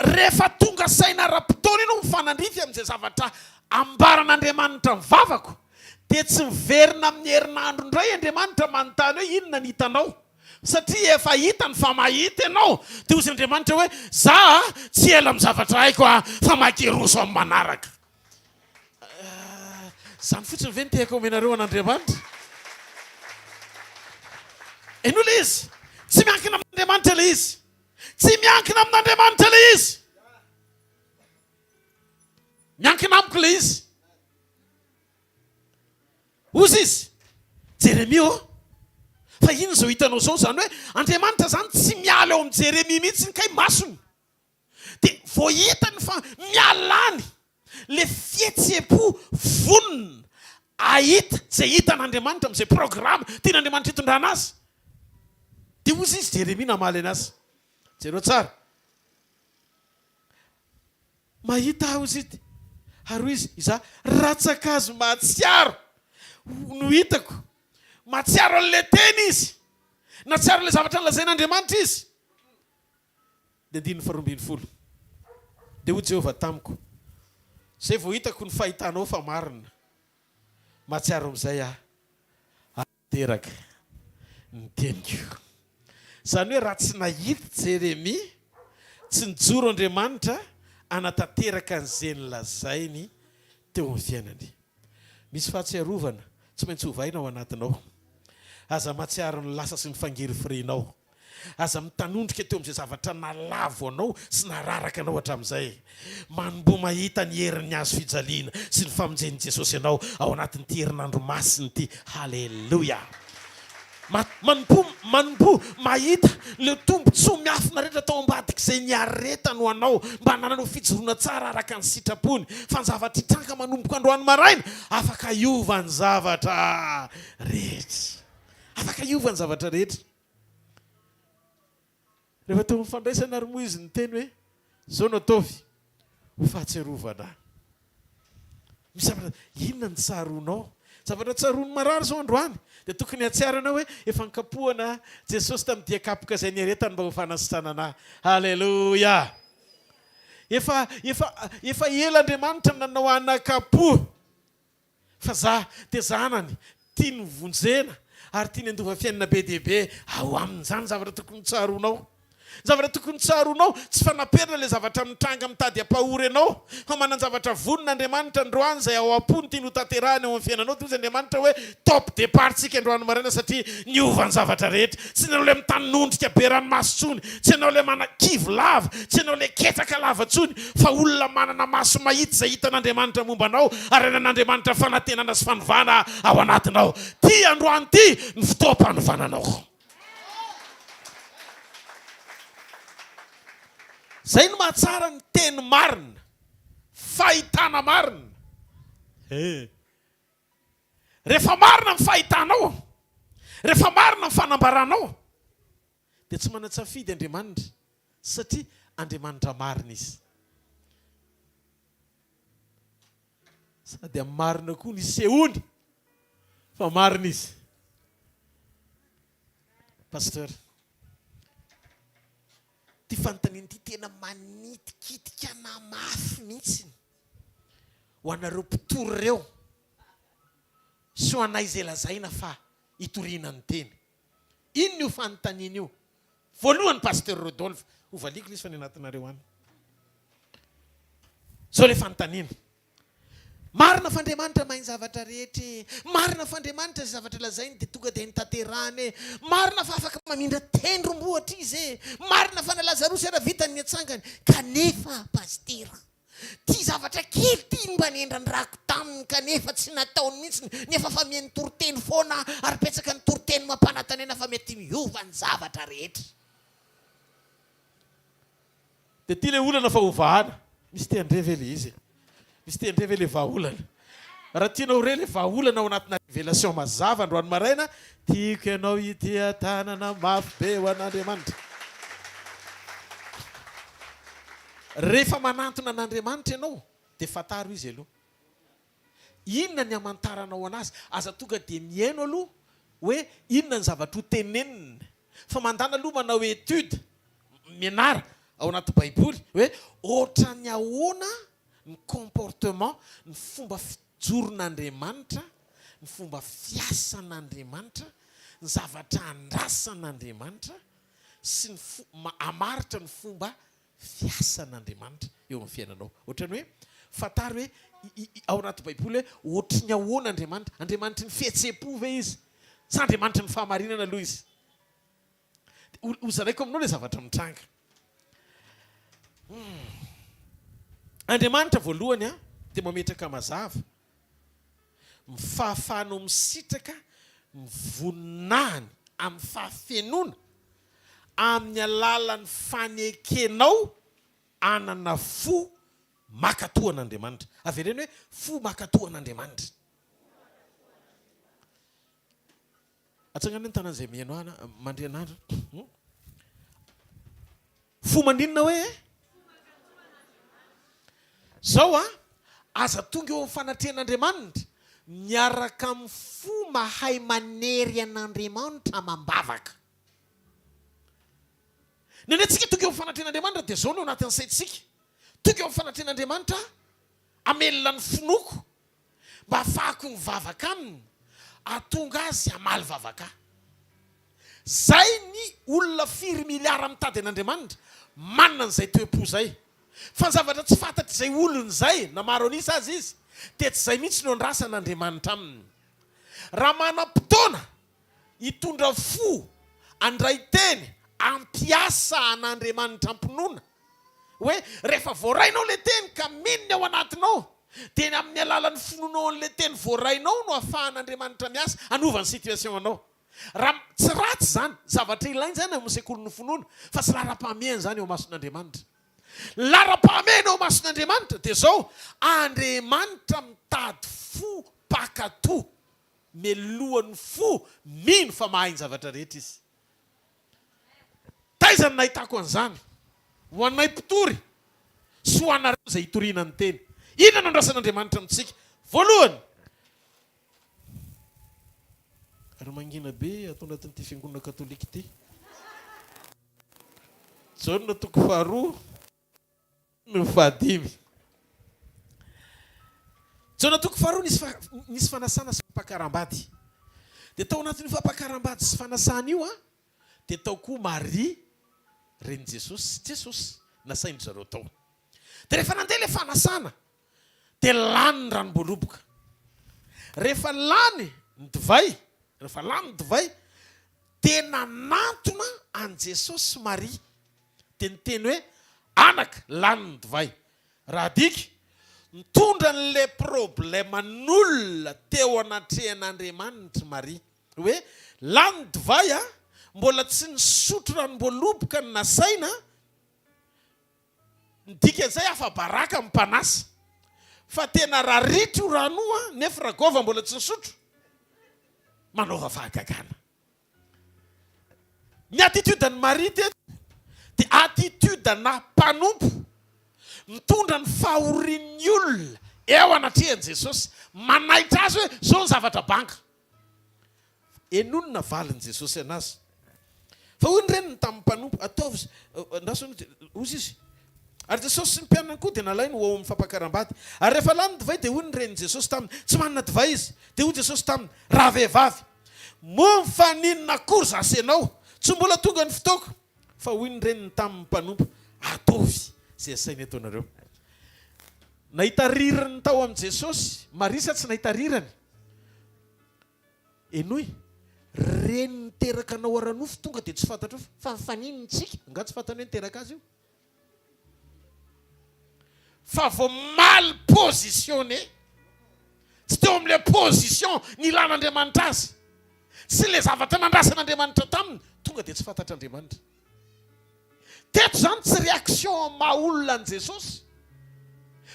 Rehefa tonga saina ara-potoana ianao mifanandrify amin'izay zavatra ambaran'Andriamanitra ny vavako, dia tsy miverina amin'ny herinandro indray Andriamanitra manontany hoe inona ny hitanao. Satria efa hitany fa mahita ianao, dia hozy Andriamanitra hoe, Za tsy ela amin'ny zavatra haiko aho, fa makiroso amin'ny manaraka. Izany fotsiny ve no tehaka omenareo an'Andriamanitra? Henoy ilay izy. Tsy miankina amin'Andriamanitra ilay izy. Tsy miankina amin'Andriamanitra ilay izy. Miankina amiko ilay izy. Hozy izy, Jeremia ô, fa inona izao hitanao izao? Izany hoe Andriamanitra izany tsy miala eo amin'i Jeremia mihitsy ny kay masony. Dia vao hitany fa miala any ilay fihetseham-po vonona hahita izay hitan'Andriamanitra amin'izay programa tian'Andriamanitra hitondrana azy. Dia hozy izy, Jeremia namaly anazy. Jereo tsara. Mahita aho izy ity. Ary hoy izy, Izaho rantsan-kazo mahatsiaro no hitako. Mahatsiaro an'ilay teny izy. Nahatsiaro ilay zavatra nolazain'Andriamanitra izy. Ny andininy faharoa ambin'ny folo. Dia hoy Jehovah tamiko, Izay vao hitako ny fahitanao fa marina. Mahatsiaro amin'izay aho. Teraka ny teniko. Izany hoe raha tsy nahita Jeremia, tsy nijoro Andriamanitra hanatanteraka an'izay nolazainy teo amin'ny fiainany. Misy fahatsiarovana tsy maintsy ovaina ao anatinao. Aza mahatsiaro ny lasa sy ny fangirifirinao. Aza mitanondrika teo amin'izay zavatra nahalavo anao sy nahararaka anao hatramin'izay. Manomboha mahita ny herin'ny hazo fijaliana sy ny famonjen'i Jesosy anao ao anatin'ity herinandro masina ity. Haleloia! Manomboha, manomboha mahita ireo tombontsoa miafina rehetra tao ambadik'izay niaretany ho anao mba hanananao fijoroana tsara araka ny sitrapony. Fa ny zavatra hitranga manomboka androany maraina, afaka hiova ny zavatra rehetra. Afaka hiova ny zavatra rehetra. Rehefa teo amin'ny fandraisana ary moa izy niteny hoe, Izao no ataovy ho fahatsiarovana ahy. Misy zavatra, inona no tsaroanao? Zavatra tsaroan'ny marary izao androany, dia tokony hahatsiaro ianao hoe efa nokapohana Jesosy tamin'ny dia kapoka izay niaretany mba ho fanasitranana ahy. Haleloia! Efa, efa, efa ela Andriamanitra no nanao anakapo. Fa za dia zanany, tiany ho vonjena ary tiany handova fiainana be dia be ao aminy. Izany ny zavatra tokony ho tsaroanao. Ny zavatra tokony tsaroanao, tsy fanaperana ilay zavatra mitranga mitady hampahory anao, fa manan-javatra vonona Andriamanitra androany izay ao am-pony tiany hotanterahina eo amin'ny fiainanao. Dia hoy Andriamanitra hoe, Top départ tsika androany maraina satria niova ny zavatra rehetra. Tsy ianao ilay mitanondrika be ranomaso intsony, tsy ianao ilay manakivy lava, tsy ianao ilay ketraka lava intsony, fa olona manana maso mahita izay hitan'Andriamanitra momba anao ary anan'Andriamanitra fanantenana sy fanovana ao anatinao. Ity androany ity ny fotoam-panovana anao. Izay no mahatsara ny teny marina, fahitana marina. He. Rehefa marina ny fahitanao, rehefa marina ny fanambaranao, dia tsy manan-tsafidy Andriamanitra, satria Andriamanitra marina Izy. Sady amin'ny marina koa ny isehoany fa marina Izy. Pasteur, ity fanontaniana ity tena manitikitika anah mafy mihitsiny. Ho anareo mpitory ireo sy ho anay izay lazaina fa itoriana ny teny. Inona io fanontaniana io? Voalohany Pasteur Rodolphe, ho valiako ilay izy fa ny anatinareo any. Izao ilay fanontaniana. Marina fa Andriamanitra mahay ny zavatra rehetra e. Marina fa Andriamanitra izay zavatra lazainy dia tonga dia notanterahany e. Marina fa afaka mamindra tendrombohitra Izy e. Marina fa na Lazarosy ara vitany ny atsangany. Kanefa Pasitera, Ty zavatra kely ty no mba nendrandrako taminy kanefa tsy nataony mihitsy nefa fa mihaino toriteny foana aho ary betsaka ny toriteny mampanatanena fa mety miova ny zavatra rehetra. Dia ty le olana fa hovahana. Misy te handre ve le izy e? Misy te handre ve le vahaolana? Raha tianao ho re le vahaolana ao anatina révélation mazava androany maraina, tiako ianao hitia tanana mafy be ho an'Andriamanitra. Rehefa manantona an'Andriamanitra ianao dia fantaro Izy aloha. Inona ny hamantaranao an'Azy? Aza tonga dia mihaino aloha hoe inona ny zavatra ho teneniny. Fa mandàna aloha manao étude, mianara ao anaty baiboly hoe ohatran'ny ahoana ny comportement, ny fomba fijoron'Andriamanitra, ny fomba fiasan'Andriamanitra, ny zavatra andrasan'Andriamanitra sy ny fo, hamaritra ny fomba fiasan'Andriamanitra eo amin'ny fiainanao. Ohatran'ny hoe fantaro hoe ao anaty Baiboly hoe ohatry ny ahoana Andriamanitra. Andriamanitry ny fihetseham-po ve Izy? Sa Andriamanitry ny fahamarinana aloha Izy? Dia hozaraiko aminao ilay zavatra mitranga. Andriamanitra voalohany dia mametraka mazava ny fahafahanao misitraka ny voninahiny amin'ny fahafenoana amin'ny alalan'ny fanekenao hanana fo mankatò an'Andriamanitra. Avereno hoe, fo mankatò an'Andriamanitra. Atsangano ny tanan'izay mihaino ahy na mandre an'andro. Fo maninona hoe e? Zao a, aza tonga eo amin'ny fanatrehan'Andriamanitra miaraka amin'ny fo mahay manery an'Andriamanitra amam-bavaka. Ny antsika tonga eo amin'ny fanatrehan'Andriamanitra dia zao no anatin'ny saintsika, tonga eo amin'ny fanatrehan'Andriamanitra aho, hamelona ny finoako, Mba hahafahako mivavaka aminy, hahatonga azy hamaly vavaka ahy. Zay ny olona firy milliards mitady an'Andriamanitra, manana an'izay toe-po zay. Fa ny zavatra tsy fantatr'izay olona izay, na maro an'isa aza izy, dia tsy izay mihitsy no andrasan'Andriamanitra aminy. Raha manam-potoana hitondra fo, handray teny, hampiasa an'Andriamanitra am-pinoana, hoe rehefa voarainao ilay teny ka mino ny ao anatinao, dia ny amin'ny alalan'ny finoanao an'ilay teny voarainao no ahafahan'Andriamanitra miasa hanova ny situation anao. Raha, tsy ratsy izany, zavatra ilaina izany amin'ny sekolin'ny finoana, fa tsy laharam-pahamehana izany eo imason'Andriamanitra. Ny laharam-pahamehana eo imason'Andriamanitra dia izao, Andriamanitra mitady fo mpankatò, melohan'ny fo mino fa mahay ny zavatra rehetra Izy. Taiza no nahitako an'izany? Ho anay mpitory sy ho anareo izay itoriana ny teny. Inona no andrasan'Andriamanitra amintsika? Voalohany, ary mangina be ato anatin'ity fiangonana katolika ity. Jaona toko faharoa. No fahadimy. Jaona toko faharoa nisy nisy fanasana sy fampakaram-bady. Dia tao anatin'io fampakaram-bady sy fanasana io dia tao koa Maria Renin'i Jesosy sy Jesosy nasain-dry zareo tao. Dia rehefa nandeha ilay fanasana dia lany ny ranom-boaloboka. Rehefa lany ny divay, rehefa lany ny divay dia nanantona an'i Jesosy sy Maria. Dia niteny hoe, Anaka, lany ny divay. Raha adika, nitondra an'ilay probleman'olona teo anatrehan'Andriamanitra Maria. Hoe, lany ny divay a, mbola tsy nisotro ranom-boaloboka ny nasaina, ny dikan'izay afa-baraka ny mpanasa. Fa tena raha ritra io rano io a, nefa Ragôva mbola tsy nisotro, manaova fahagagana. Ny attitude an'i Maria teto dia attitude ana mpanompo mitondra ny fahorian'ny olona eo anatrehan'i Jesosy, manaitra azy hoe zao ny zavatra banga. Henoy ny navalin'i Jesosy anazy. Fa hoy ny reniny tamin'ny mpanompo, Ataovy, andraso aloha dia, hozy izy. Ary Jesosy sy ny mpianany koa dia nalainy ho ao amin'ny fampakaram-bady. Ary rehefa lany ny divay dia hoy ny renin'i Jesosy taminy, Tsy manana divay izy. Dia hoy Jesosy taminy, Ravehivavy, moa mifaninona akory izaho sy ianao? Tsy mbola tonga ny fotoako. Fa hoy ny reniny tamin'ny mpanompo, Ataovy izay asainy ataonareo. Nahita rirany tao amin'i Jesosy Maria sa tsy nahita rirany? Henoy, reny niteraka anao ara-nofo tonga dia tsy fantatrao fa mifaninona isika, angaha tsy fantany hoe niteraka azy io? Fa vao mal positionné, tsy teo amin'ilay position nilan'Andriamanitra azy, sy ilay zavatra nandrasan'Andriamanitra taminy, tonga dia tsy fantatr'Andriamanitra. Teto izany tsy réaction maha olona an'i Jesosy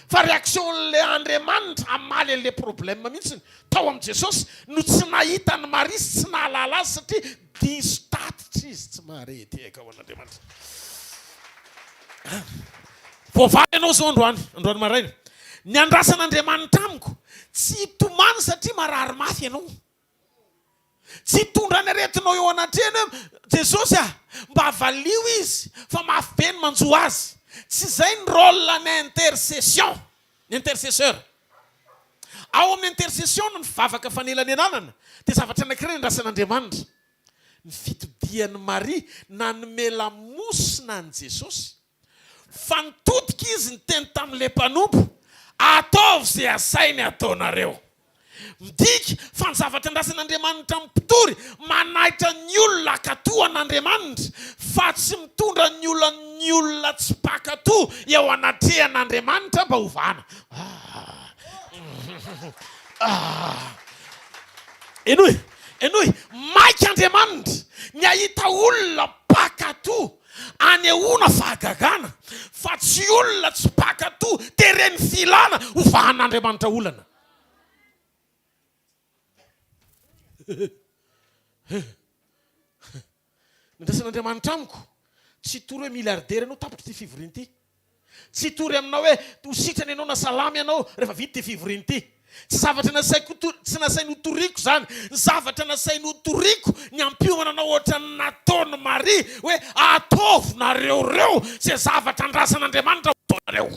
fa réaction an'ilay Andriamanitra hamaly an'ilay problème mihitsy tao amin'i Jesosy no tsy nahita an'i Maria sy tsy nahalala azy satria diso tatitra izy tsy mahare tehaka ho an'Andriamanitra. Voavaly ianao izao androany, androany maraina. Ny andrasan'Andriamanitra amiko tsy hitomany satria marary mafy ianao. Tsy hitondra ny aretinao eo anatrehany hoe, Jesosy a! mba valio izy fa mafy be ny manjo azy. Tsy izay ny rôle ny intercession, ny intercesseur. Ao amin'ny intercession ny vavaka fanelanelanana dia zavatra anankiray andrasan'Andriamanitra. Ny fitodihan'i Maria nanome lamosina an'i Jesosy. Fa nitodika izy niteny tamin'ilay mpanompo, Ataovy izay asainy ataonareo. Midika fa ny zavatra andrasan'Andriamanitra amin'ny mpitory, manaitra ny olona hankatò an'Andriamanitra, fa tsy mitondra ny olan'ny olona tsy mpankatò eo anatrehan'Andriamanitra mba hovahana. Ah! Henoy, henoy, maika Andriamanitra ny hahita olona mpankatò. Anehoana fahagagana fa tsy olona tsy mpankatò teren'ny filana ho vahan'Andriamanitra olana. Nandraisan'Andriamanitra amiko, tsy hitory hoe milliardaire ianao tapitra ity fivoriana ity. Tsy hitory aminao hoe ho sitrana ianao na salama ianao rehefa vita ity fivoriana ity. Tsy zavatra nasaiko tsy nasainy hotoriko izany. Ny zavatra nasainy hotoriko ny hampiomana anao ohatran'ny nataon'i Maria hoe ataovy nareo ireo izay zavatra andrasan'Andriamanitra ho ataonareo.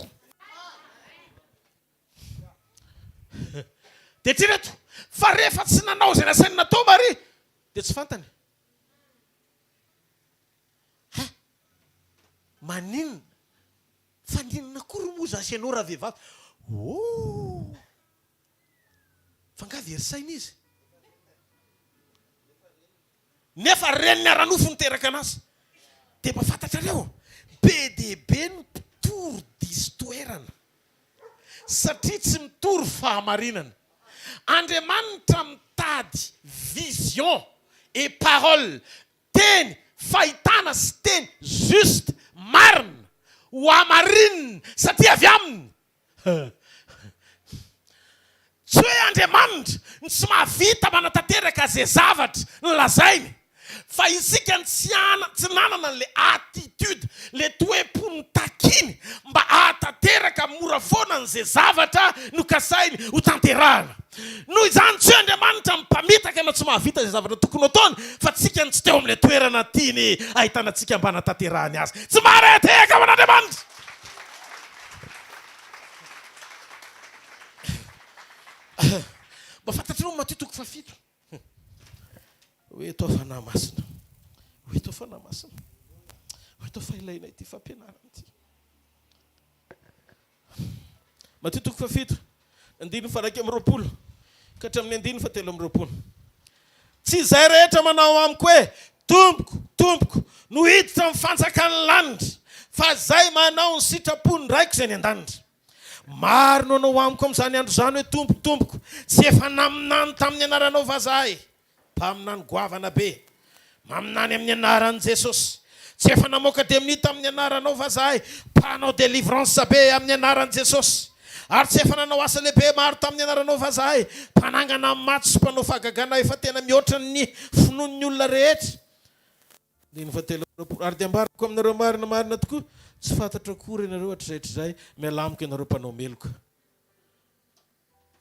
Dia eritrereto fa rehefa tsy nanao izay nasainy natao Maria dia tsy fantany. Ha! Maninona? Fa n'inona akory moa za sy ianao ravehivavy? Oh! Fa nga very saina izy? Nefa reniny ara-nofo niteraka anazy. Dia mba fantatrareo, be dia be ny mpitory diso toerana. Satria tsy mitory fahamarinana. Andriamanitra mitady vision et parole Teny fahitana sy teny juste, marina, ho hamarinina satria avy aminy. Tsy hoe Andriamanitra no tsy mahavita manatanteraka ze zavatra nolazainy fa isika no tsy tsy nanana an'le attitude, le toe-po notakiny mba hahatanteraka mora foana an'ze zavatra nokasainy ho tanterahana. Noho izany, tsy hoe Andriamanitra no mpamitaka na tsy mahavita izay zavatra tokony ho ataony, fa tsika no tsy teo amin'ilay toerana tiany hahitana antsika mba hanatanterahany azy. Tsy maharehatehaka ho an'Andriamanitra! Mba fantatrareo Matio toko fahafito? Ho eto aho Fanahy Masina. Ho eto aho Fanahy Masina. Atao fa ilaina ity fampianarana ity. Matio toko fahafito, andininy faha-21 ka hatramin'ny andininy faha-23. Tsy izay rehetra manao amiko hoe, Tompoko, Tompoko, no hiditra amin'ny fanjakan'ny lanitra, fa izay manao ny sitrapon'ny Raiko izay any an-danitra. Maro no hanao amiko amin'izany andro izany hoe, Tompoko, Tompoko, tsy efa naminany tamin'ny anaranao va izahay? Mpaminany goavana be. Maminany amin'ny anaran'i Jesosy. Tsy efa namoaka demonia tamin'ny anaranao va zahay? Mpanao delivrance be amin'ny anaran'i Jesosy. Ary tsy efa nanao asa lehibe maro tamin'ny anaranao va zahay? Mpanangana amin'ny maty sy mpanao fahagagana efa tena mihoatra ny finoan'ny olona rehetra. Andininy fahatelo amby 20, Ary dia ambarako aminareo marina marina tokoa, tsy fantatro akory ianareo hatrizay hatrizay, mialà amiko ianareo mpanao meloka.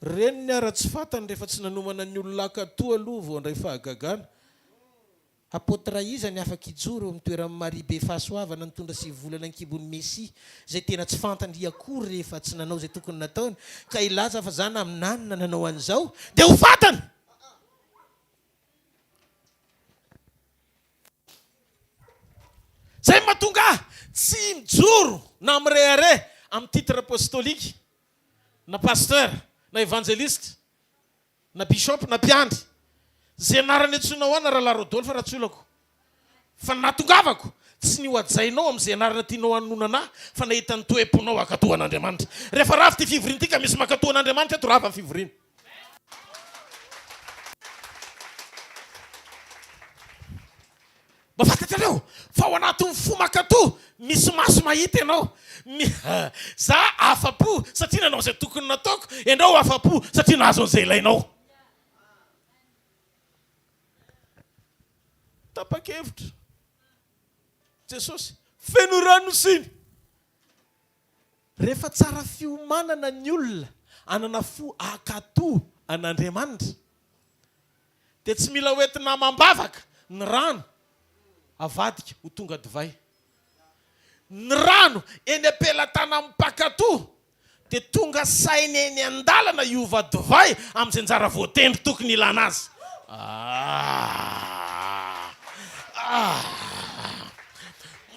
Reniny ara tsy fantany rehefa tsy nanomana ny olona hankatò aloha vao handray fahagagana. Apôtre iza ny afaka hijoro eo amin'ny toeran'i Maria be fahasoavana nitondra sy volana an-kibon'i Mesia izay tena tsy fantany akory rehefa tsy nanao izay tokony nataony ka hilaza fa za naminany na nanao an'izao dia ho fantany! Zay mahatonga ahy tsy mijoro na mirehareha amin'ny titre apostolique na pasteur na evangeliste na bishop na mpiandry. Ze anarana iantsoinao ahy na rahalahy Rodolphe raha tsy olako. Fa ny nahatongavako tsy ny ho hajainao amin'izay anarana tianao hanononana ahy fa nahita ny toe-ponao hankatò an'Andriamanitra. Rehefa rava ity fivoriana ity ka misy mankatò an'Andriamanitra eto rava ny fivoriana. Mba fantatrareo fa ao anatin'ny fo mankatò misy maso mahita ianao. Za afa-po satria nanao izay tokony nataoko, ianao afa-po satria nahazo an'izay ilainao. Tapa-kevitra Jesosy, feno rano siny. Rehefa tsara fiomanana ny olona hanana fo hankatò an'Andriamanitra, dia tsy mila hoentina amam-bavaka ny rano avadika ho tonga divay. Ny rano eny am-pelatanan'ny mpankatò dia tonga saina eny an-dalana hiova divay amin'izay anjara voatendry tokony hilana azy. Ah! Ah!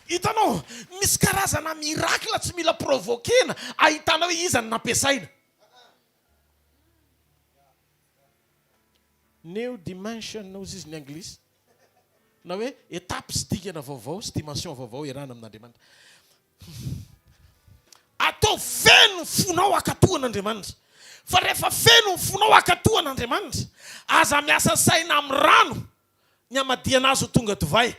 Hitanao, misy karazana miracle tsy mila provoquer-na ahitana hoe iza no nampiasaina. New dimension hozy izy ny anglisy. Na hoe étape sy dingana vaovao sy dimension vaovao iarahana amin'Andriamanitra. Ataovy feno ny fonao hankatò an'Andriamanitra. Fa rehefa feno ny fonao hankatò an'Andriamanitra, aza miasa saina amin'ny rano ny hamadihana azy ho tonga divay.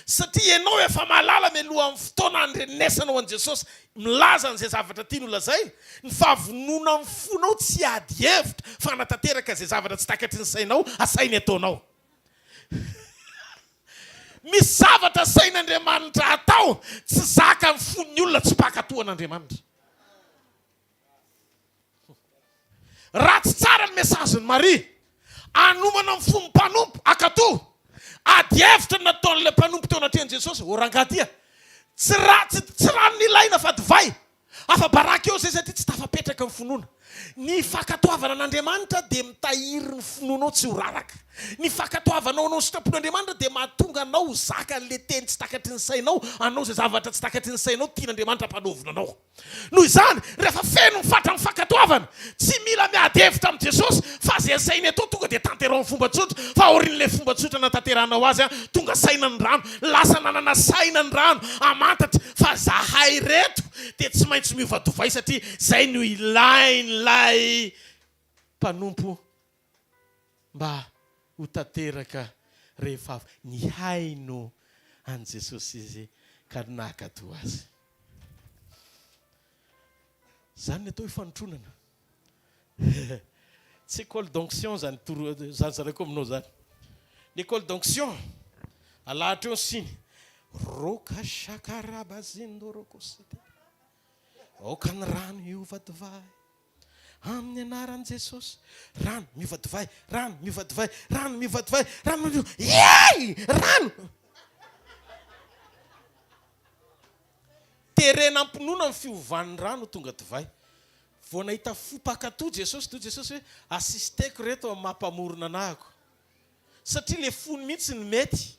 Satria ianao efa mahalala mialohan'ny fotoana handrenesanao an'i Jesosy milaza an'izay zavatra tiany holazaina, ny fahavononan'ny fonao tsy hiady hevitra fa hanatanteraka izay zavatra tsy takatry ny sainao asainy ataonao. Misy zavatra asain'Andriamanitra atao tsy zakan'ny fon'ny olona tsy mpankatò an'Andriamanitra. Raha tsy tsara ny message-n'i Maria, hanomana ny fon'ny mpanompo hankatò. Ady hevitra no nataon'ilay mpanompo teo anatrehan'i Jesosy, Ô rangahy ty a! Tsy ra, tsy, tsy rano no ilaina fa divay. Afa-baraka eo izay satria tsy tafapetraka ny finoana. Ny fankatoavana an'Andriamanitra dia mitahiry ny finoanao tsy ho raraka. Ny fankatoavanao hanao ny sitrapon'Andriamanitra dia mahatonga anao ho zakan'ilay teny tsy takatry ny sainao, hanao izay zavatra tsy takatry ny sainao tian'Andriamanitra hampanaovina anao. Noho izany, rehefa feno ny fatran'ny fankatoavana, tsy mila miady hevitra amin'i Jesosy fa izay asainy atao tonga dia tanteraho amin'ny fomba tsotra, fa aorian'ilay fomba tsotra nanatanterahanao azy, tonga saina ny rano, lasa nanana saina ny rano hamantatra fa zahay ireto dia tsy maintsy miova divay satria izay no ilain'ilay mpanompo mba ho tanteraka rehefa avy nihaino an'i Jesosy izy ka nankatò azy. Izany ny atao hoe fanotronana. Tsy école d'onction izany toro izany zaraiko aminao izany. Ny école d'onction, alahatra eo ny siny. Roka shakaraba zindorokosite. Aoka ny rano hiova divay. Amin'ny anaran'i Jesosy. Rano miova divay, rano miova divay, rano miova divay, rano miova Yay! Rano! Terena am-pinoana ny fiovan'ny rano ho tonga divay. Vao nahita fo mpankatò Jesosy, toy Jesosy hoe, assisteko reto amin'ny maha mpamorona anahako. Satria le fony mihitsy no mety.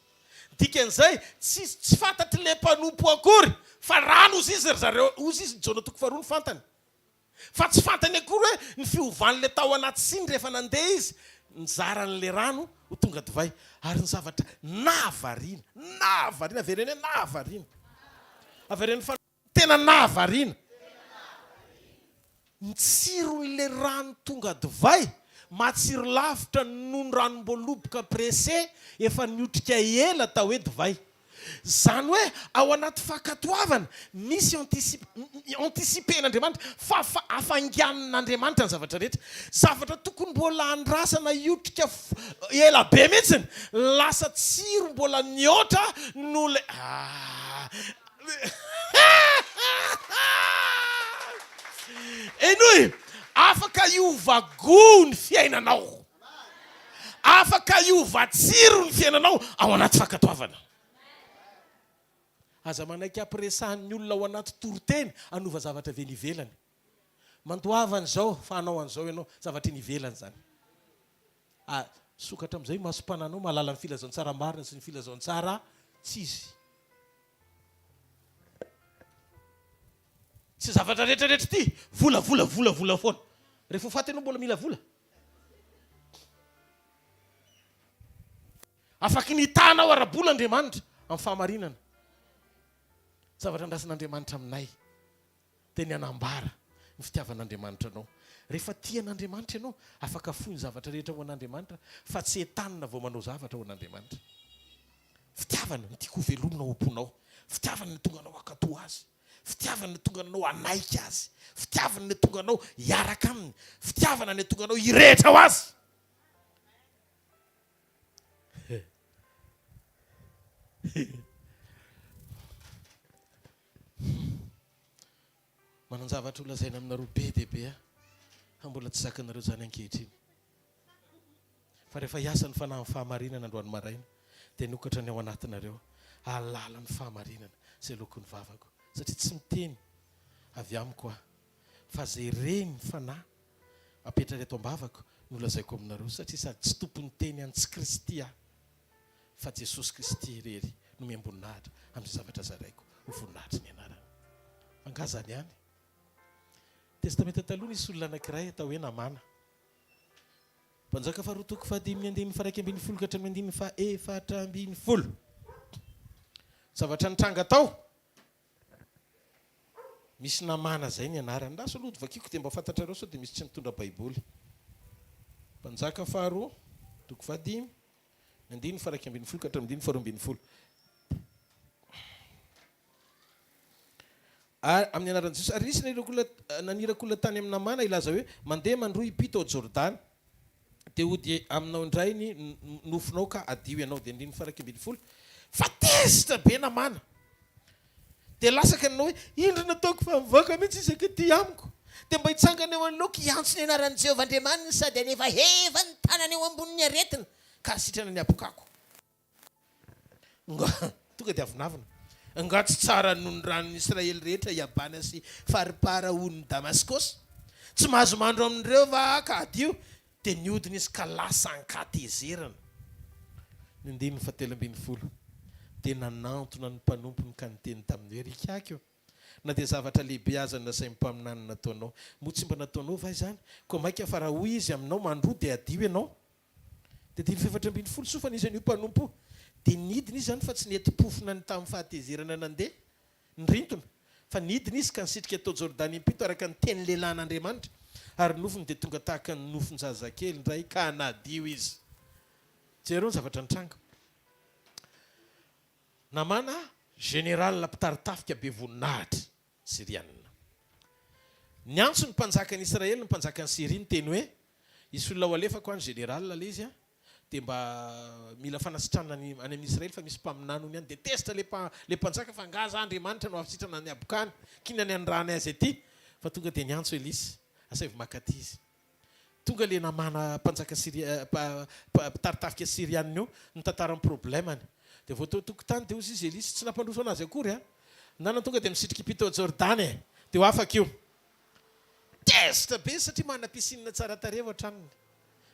Dikan'izay, tsy tsy fantatr'ilay mpanompo akory fa rano hozy izy ry zareo, hozy izy Jaona toko faharoa no fantany. Fa tsy fantany akory hoe ny fiovan'ilay tao anaty siny rehefa nandeha izy nizara an'ilay rano ho tonga divay. Ary ny zavatra nahavariana, nahavariana, avereno hoe nahavariana. Avereno fa tena nahavariana. Ny tsiron'ilay rano tonga divay, matsiro lavitra noho ny ranom-boaloboka pressé efa niotrika ela atao hoe divay. Izany hoe ao anaty fankatoavana misy anticip, anticiper-n'Andriamanitra, fa fa hafainganin'Andriamanitra ny zavatra rehetra. Zavatra tokony mbola andrasana hiotrika ela be mihitsiny, lasa tsiro mbola mihoatra noho ilay ah. Henoy, afaka hiova goût ny fiainanao. Afaka hiova tsiro ny fiainanao ao anaty fankatoavana. Aza manaiky hampiresahan'ny olona ao anaty toriteny hanova zavatra avy eny ivelany. Mandoava an'izao fa hanao an'izao ianao, zavatra eny ivelany izany. A, sokatra amin'izay masom-pananao mahalala ny filazantsara marina sy ny filazantsara tsy izy. Tsy zavatra rehetra rehetra ity, vola vola vola vola foana. Rehefa ho faty ianao mbola mila vola. Afaky ny hitaha anao ara-bola Andriamanitra amin'ny fahamarinana. Zavatra andrasan'Andriamanitra aminay dia ny hanambara ny fitiavan'Andriamanitra anao. Rehefa tia an'Andriamanitra ianao, afaka afoy ny zavatra rehetra ho an'Andriamanitra fa tsy entanina vao manao zavatra ho an'Andriamanitra. Fitiavana no tiako hovelomina ao am-ponao. Fitiavana no tonga anao hankatò Azy. Fitiavana no tonga anao hanaiky Azy. Fitiavana no tonga anao hiaraka Aminy. Fitiavana no tonga anao hirehitra ho Azy. Manan-javatra ho lazaina aminareo be dia be aho, fa mbola tsy zakanareo izany ankehitriny. Fa rehefa hiasa ny Fanahin'ny fahamarinana androany maraina, dia hanokatra ny ao anatinareo hahalala ny fahamarinana izay lokon'ny vavako. Satria tsy miteny avy amiko aho, fa izay ren'ny Fanahy apetraka eto am-bavako no lazaiko aminareo, satria sady tsy tompon'ny teny an'i tsy Kristy aho, fa Jesosy Kristy irery no miam-boninahitra amin'izay zavatra zaraiko ho voninahitry ny anarany. Fa angaha izany ihany? Testamenta Taloha nisy olona anankiray atao hoe Namàna. Mpanjaka faharoa toko fahadimy ny andininy faha 11 ka hatramin'ny andininy faha 14. Zavatra nitranga tao. Misy namana zay ny anarany. Lasa aloha vakiko dia mba fantatrareo sao dia misy tsy mitondra baiboly. Mpanjaka faharoa toko fahadimy ny andininy faha 11 ka hatramin'ny andininy faha 12. Ary, amin'ny anaran'i Jesosy. Ary nisy naniraka olona, naniraka olona tany amin'i Namàna hilaza hoe, Mandeha mandroa impito ao Jordany, dia hody aminao indray ny nofonao ka hadio ianao. Dia andininy faha 11. Fa tezitra be Namàna. Dia lasaka nanao hoe, Indro nataoko fa mivoaka mihitsy izy ankehitriny amiko. Dia mba hitsangana eo anoloako hiantso ny anaran'i Jehovah Andriamaniny sady hanevaheva ny tanany eo ambonin'ny aretina, ka hasitrana ny habokako. Nga tonga dia avonavona. Nga tsy tsara noho ny ranon'ny Israely rehetra i Abana sy Faripara onin'i Damaskosy? Tsy mahazo mandro amin'ireo va aho ka hadio? Dia nihodina izy ka lasa an-katezerana. Ny andininy fahatelo ambin'ny folo, Dia nanantona ny mpanompony ka niteny taminy hoe, Ry ikaky ô, na dia zavatra lehibe aza no nasain'ny mpaminany nataonao, moa tsy mba nataonao va izany? Koa mainka fa raha hoy izy aminao, Mandroa, dia hadio ianao. Dia dimy 14, soa fa nisy an'io mpanompo io. Dia nidina izy izany fa tsy nentim-pofona ny tamin'ny fahatezerana nandeha, nirintona, fa nidina izy ka nisitrika tao Jordany impito araka ny tenin'ny lehilahin'Andriamanitra, ary ny nofony dia tonga tahaka ny nofon-jazakely indray ka nadio izy. Jereo ny zavatra nitranga. Namana, général mpitari-tafika be voninahitra Syriana. Niantso ny mpanjakan'i Israely ny mpanjakan'i Syria niteny hoe, Hisy olona ho alefako any, général ilay izy an, dia mba mila fanasitranana any any amin'i Israely fa misy mpaminany hono any. Dia tezitra ilay mpa ilay mpanjaka fa angaha za Andriamanitra no hahasitrana ny habokany, k'inona ny anirahany azy aty? Fa tonga dia niantso Elisa, asaivo maka aty izy. Tonga ilay namana mpanjaka Syria mpa mpa mpitari-tafika Syriana io, nitantara ny problème-ny. Dia vao teo an-tokotany dia hozy izy Elisa, tsy nampandroso anazy akory an! Nana tonga dia misitrika impito ao Jordany e! Dia ho afaka io. Tezitra be izy satria manana piscine tsara tarehy ao an-tranony.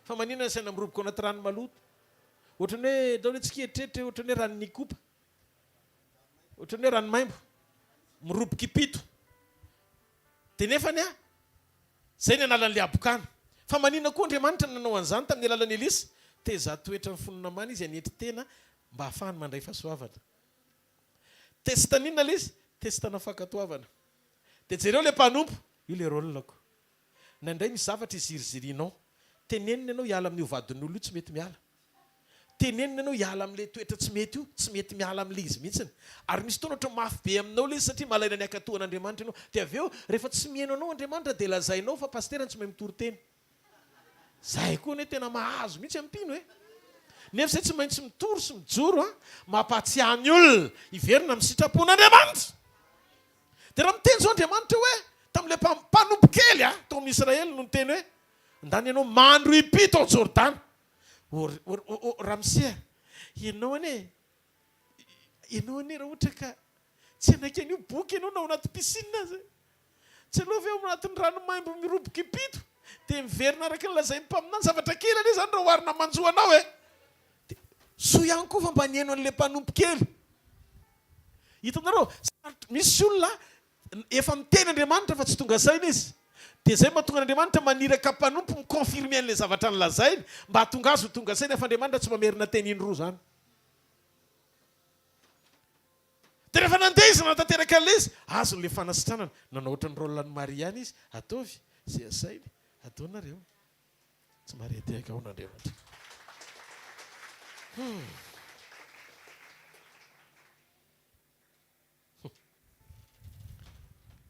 Fa maninona asaina miroboka ao anaty rano maloto? Ohatran'ny hoe, ndao anie tsika hieritreritra hoe ohatran'ny hoe ranon'Ikopa. Ohatran'ny hoe rano maimbo. Miroboka impito. Dia nefany an, izay ny analan'ilay habokana. Fa maninona koa Andriamanitra no nanao an'izany tamin'ny alalan'i Elisa? Te hizaha toetra ny fon'i Namàna izy hanetry tena mba hahafahany mandray fahasoavana. Test n'inona ilay izy? Test-na fankatoavana. Dia jereo ilay mpanompo, io ilay rôle-ko. Indraindray misy zavatra izirizirianao. Tenenina ianao hiala amin'io vadin'olona io tsy mety miala. Tenenina ianao hiala amin'ilay toetra tsy mety io, tsy mety miala amin'ilay izy mihitsiny. Ary misy fotoana ohatran'ny mafy be aminao ilay izy satria malaina ny hankatò an'Andriamanitra ianao. Dia avy eo, rehefa tsy mihaino anao Andriamanitra dia lazainao fa pasitera tsy mahay mitory teny. Zahay koa anie tena mahazo mihitsy amin'ny mpino e! Nefa izay tsy maintsy mitory sy mijoro an, mampahatsiahy ny olona hiverina amin'ny sitrapon'Andriamanitra. Dia raha miteny izao Andriamanitra hoe, tamin'ilay mpanompo kely an, tao amin'ny Israely no niteny hoe, Ndany ianao mandro impito ao Jordana. O, o, o, o, ramose a, ianao anie, ianao anie raha ohatra ka tsy hanaiky an'io boky ianao na ao anaty piscine aza e. Tsy aleo ve ao anatin'ny rano maimbo miroboka impito dia miverina araka ny lazain'ny mpaminany? Zavatra kely anie izany raha oharina amin'ny manjo anao e! Dia soa ihany koa fa mba nihaino an'ilay mpanompo kely. Hitanareo, sarotra, misy olona efa miteny Andriamanitra fa tsy tonga saina izy. Dia izay mahatonga an'Andriamanitra maniraka mpanompo mi-confirmer an'ilay zavatra nolazainy mba hahatonga azy ho tonga saina fa Andriamanitra tsy mamerina teny indroa izany. Dia rehefa nandeha izy nanatanteraka an'ilay izy, azony ilay fanasitranana. Nanao ohatran'ny rôle an'i Maria ihany izy, ataovy izay asainy ataonareo. Tsy mahare tehaka ahoana Andriamanitra. Hum.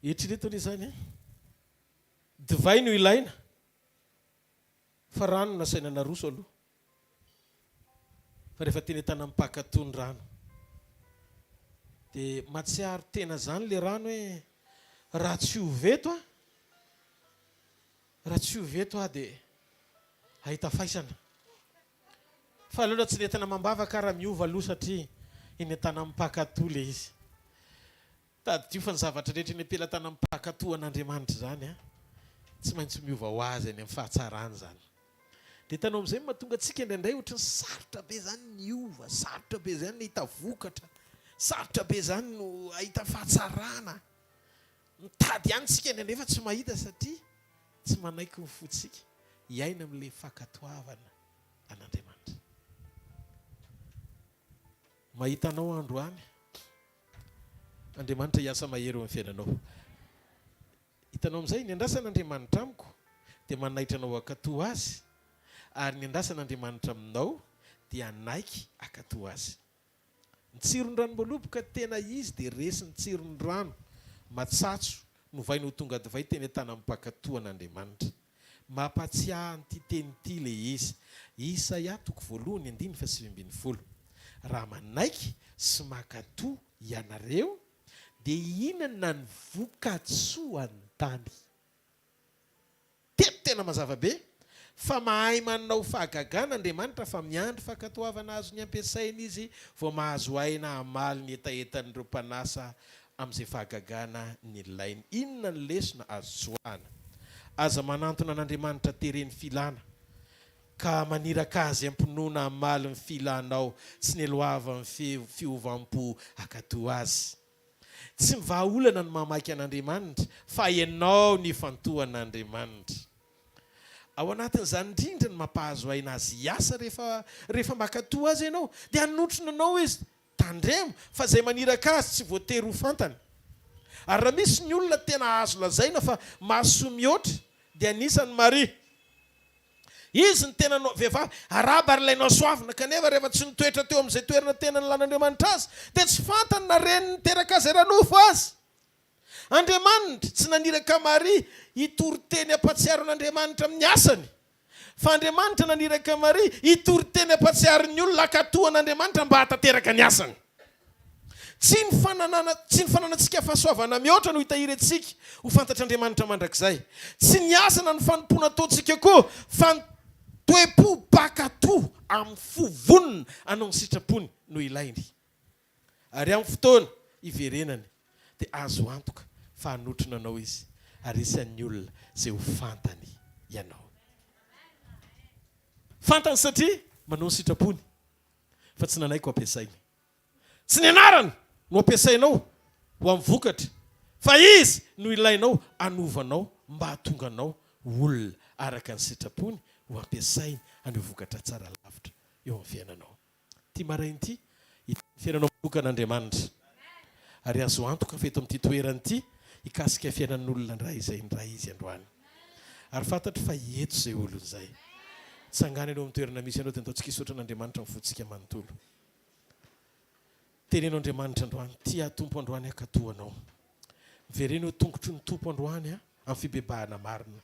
Eritrereto anie izany e. Divay no ilaina fa rano no nasaina naroso aloha. Fa rehefa teny an-tanan'ny mpankatò ny rano dia mahatsiaro tena izany ilay rano hoe raha tsy ho eto aho, raha tsy ho eto aho dia hahita faisana. Fa aleo raha tsy nentina amam-bavaka ary miova aloha satria eny an-tanan'ny mpankatò ilay izy. Tadidio fa ny zavatra rehetra eny am-pelatanan'ny mpankatò an'Andriamanitra izany an, tsy maintsy miova ho azy any amin'ny fahatsarany izany. Dia hitanao amin'izay ny mahatonga antsika indraindray ohatran'ny sarotra be izany ny hiova, sarotra be izany ny hahita vokatra, sarotra be izany no hahita fahatsarana. Mitady ihany isika indraindray fa tsy mahita satria tsy manaiky ny fontsika hiaina amin'ilay fankatoavana an'Andriamanitra. Mahita anao androany Andriamanitra hiasa mahery eo amin'ny fiainanao. Hitanao amin'izay, ny andrasan'Andriamanitra amiko dia manaitra anao hankatò Azy, ary ny andrasan'Andriamanitra aminao dia hanaiky hankatò Azy. Ny tsiron'ny ranom-boaloboka tena izy dia resin'ny tsiron'ny rano matsatso novaina ho tonga divay teny an-tanan'ny mpankatò an'Andriamanitra. Mampahatsiahy an'ity teny ity ilay izy. Isaia toko voalohany andininy fahasivy ambin'ny folo. Raha manaiky sy mankatò ianareo dia hihinana ny vokatsoan'ny tany. Teto tena mazava be fa mahay manao fahagagana Andriamanitra fa miandry fankatoavana azony ampiasaina Izy vao mahazo aina hamaly ny hetahetan'ireo mpanasa amin'izay fahagagana nilainy. Inona ny lesona azo tsoahana? Aza manantona an'Andriamanitra teren'ny filana ka maniraka Azy am-pinoana hamaly ny filanao tsy neloavan'ny fiovam-po hankatò Azy. Tsy ny vahaolana no mahamaika an'Andriamanitra fa ianao no ifantohan'Andriamanitra. Ao anatin'izany indrindra no mampahazo aina Azy hiasa rehefa rehefa mankatò Azy ianao dia hanotrona anao Izy. Tandremo fa izay maniraka Azy tsy voatery ho fantany. Ary raha misy ny olona tena azo lazaina fa mahasoa mihoatra dia anisany Maria. Izy no tena no, vehivavy, arahaba ary ilay nohasoavina, kanefa rehefa tsy nitoetra teo amin'izay toerana tena nilan'Andriamanitra azy, dia tsy fantany na reniny niteraka azy ara-nofo aza. Andriamanitra tsy naniraka Maria hitory teny hampahatsiaro an'Andriamanitra amin'ny asany, fa Andriamanitra naniraka Maria hitory teny hampahatsiaro ny olona hankatò an'Andriamanitra mba hahatanteraka ny asany. Tsy ny fananana, tsy ny fananantsika fahasoavana mihoatra no hitahiry antsika ho fantatr'Andriamanitra mandrakizay. Tsy ny asa na ny fanompoana ataontsika koa, fa ny toe-po mpankatò amin'ny fo vonona hanao ny sitrapony no ilainy. Ary amin'ny fotoana hiverenany dia azo antoka fa hanotrona anao izy ary isan'ny olona izay ho fantany ianao. Fantany satria manao ny sitrapony. Fa tsy nanaiky ho ampiasainy. Tsy ny anarany no ampiasainao ho amin'ny vokatra, fa Izy no ilainao hanova anao mba hahatonga anao ho olona araka ny sitrapony ho ampiasainy haneho vokatra tsara lavitra eo amin'ny fiainanao. Ity maraina ity, hitahy ny fiainanao manokana Andriamanitra. Ary azo antoka fa eto amin'ity toerana ity, hikasika fiainan'olona indray izay indray Izy androany. Ary fantatro fa eto izay olona izay. Tsangano ianao amin'ny toerana misy anao dia andaontsika hisaotra an'Andriamanitra amin'ny fontsika manontolo. Teneno Andriamanitra androany, Tia ahy Tompo androany aho ka toa Anao. Mivereno eo tongotry ny Tompo androany aho amin'ny fibebahana marina.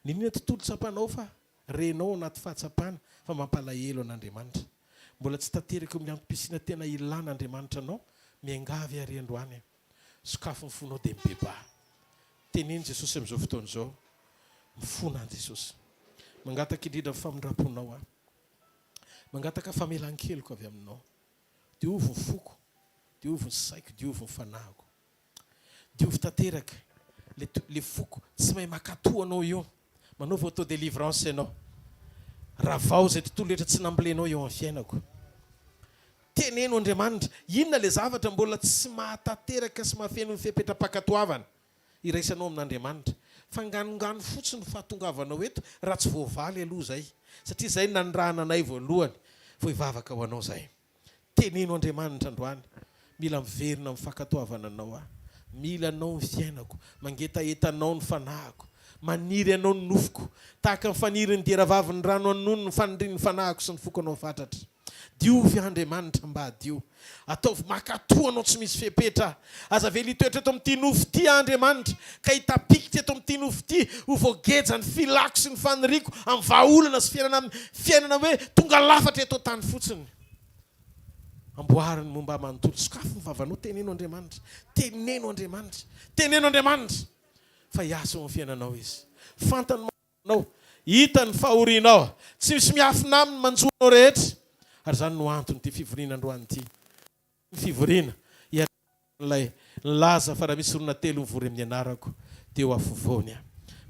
N'inona tontolo tsapanao fa renao ao anaty fahatsapana fa mampalahelo an'Andriamanitra. Mbola tsy tanteraka eo amin'ny antom-pisiana tena ilàn'Andriamanitra anao, miangavy àry androany aho. Sokafy ny fonao dia mibebaha. Teneno Jesosy amin'izao fotoana izao, Mifona aho Jesosy. Mangataka indrindra ny famindram-ponao aho. Mangataka famelan-keloka avy aminao. Diovy ny foko, diovy ny saiko, diovy ny fanahiko. Diovy tanteraka le le foko tsy mahay makato anao io. Manaova auto délivrance ianao. Ravao izay tontolo rehetra tsy nambolenao eo amin'ny fiainako. Teneno Andriamanitra, inona le zavatra mbola tsy mahatanteraka sy mahafeno ny fepetram-pankatoavana iraisanao amin'Andriamanitra. Fa nganongano fotsiny no fahatongavanao eto raha tsy voavaly aloha izay. Satria izay no nanirahana anay voalohany vao hivavaka ho anao izay. Teneno Andriamanitra androany, mila miverina amin'ny fankatoavana Anao aho. Mila Anao ny fiainako, mangetaheta Anao ny fanahiko, maniry Anao ny nofoko, tahaka ny fanirin'ny dieravavy ny rano an'ny nono ny fanirian'ny fanahiko sy ny foko Anao fatratra. Diovy aho Andriamanitra mba hadio. Ataovy mankatò Anao tsy misy fepetra aho. Aza avela hitoetra eto amin'ity nofo ity aho Andriamanitra, ka hitapikitra eto amin'ity nofo ity ho voageja ny filako sy ny faniriako amin'ny vahaolana sy fiainana fiainana hoe tonga lafatra eto an-tany fotsiny. Amboary ny momba ahy manontolo. Sokafy ny vavanao, teneno Andriamanitra. Teneno Andriamanitra. Teneno Andriamanitra fa hiasa eo amin'ny fiainanao Izy. Fantany manao. Hitany ny fahorianao. Tsy misy miafina aminy ny manjo anao rehetra. Ary izany no anton'ity fivoriana androany ity. Ny fivoriana hiatrehana an'ilay nilaza fa raha misy roa na telo mivory amin'ny anarako dia eo afovoany aho.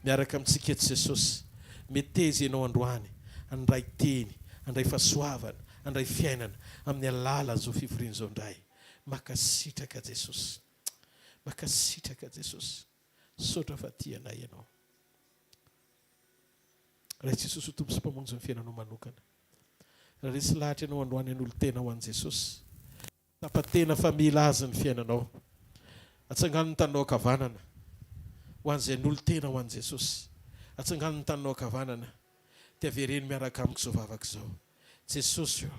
Miaraka amintsika eto Jesosy. Meteza ianao androany handray teny, handray fahasoavana, handray fiainana amin'ny alalan'izao fivoriana izao indray. Mankasitraka Jesosy. Mankasitraka Jesosy. Misaotra fa tia anay Ianao. Ray Jesosy ho Tompo sy Mpamonjy ny fiainanao manokana. Raha resy lahatra ianao androany hanolo-tena ho an'i Jesosy, tapa-tena fa mila Azy ny fiainanao. Atsangano ny taninao ankavanana ho an'izay hanolo-tena ho an'i Jesosy. Atsangano ny taninao ankavanana dia avereno miaraka amiko izao vavaka izao. Jesosy ô,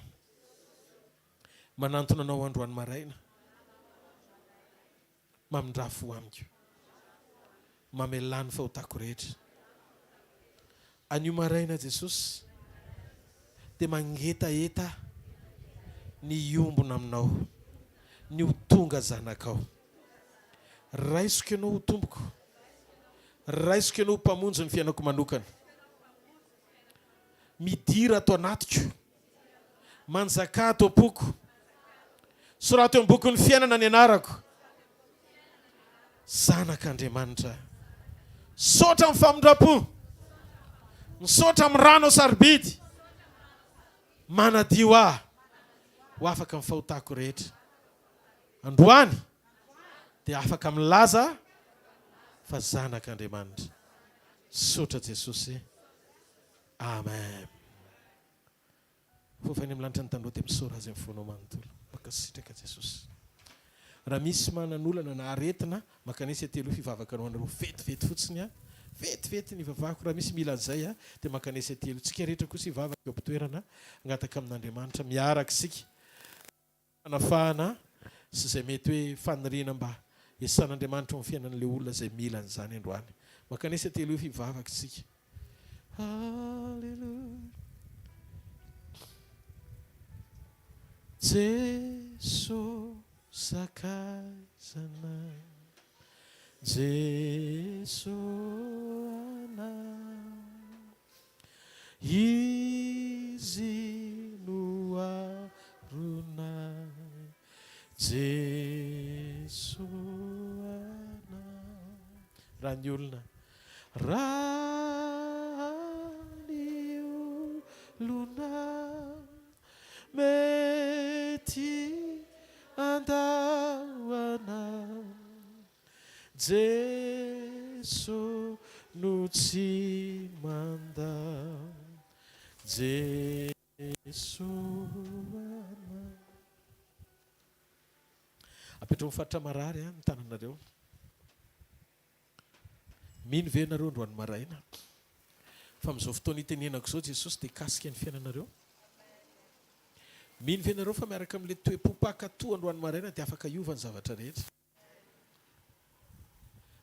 manantona Anao androany maraina. Mamindrà fo amiko. Mamelà ny fahotako rehetra. Anio maraina Jesosy dia mangetaheta ny hiombona aminao, ny ho tonga zanakao. Raisiko Ianao ho Tompoko, raisiko Ianao ho Mpamonjy ny fiainako manokana. Midira ato anatiko. Manjakà ato am-poko. Soraty eo am-bokin'ny fiainana ny anarako. Zanak'Andriamanitra. Misaotra amin'ny famindram-po. Misaotra amin'ny ranao sarobidy. Manadio ahy ho afaka amin'ny fahotako rehetra. Androany dia afaka milaza fa zanak'Andriamanitra. Misaotra Jesosy. Amen. F'efa any amin'ny lanitra ny tandroa dia misaora Azy amin'ny fonao manontolo. Mankasitraka Jesosy. Raha misy manan'olana na aretina, mankanesa ety aloha hivavaka ho anareo vetivety fotsiny an. Vetivety ny hivavahako raha misy mila an'izay an, dia mankanesa ety aloha. Tsika rehetra kosa hivavaka eo am-pitoerana, hangataka amin'Andriamanitra miaraka isika. Fanafahana sy izay mety hoe faniriana mba hiasan'Andriamanitra ao amin'ny fiainan'ilay olona izay mila an'izany androany. Mankanesa aty aloha hivavaka isika. Haleloia. Jeso sakaizanay. Jeso anay. Izy no aronay, Jeso anay. Raha ny olona, raha ny olona mety. Jeso no tsy mandao. Jeso anao. Apetraho amin'ny faritra marary ny tananareo. Mino ve ianareo androany maraina fa amin'izao fotoana itenenako izao Jesosy dia hikasika ny fiainanareo? Mino ve ianareo fa miaraka amin'ilay toe-po mpankatò androany maraina dia afaka hiova ny zavatra rehetra?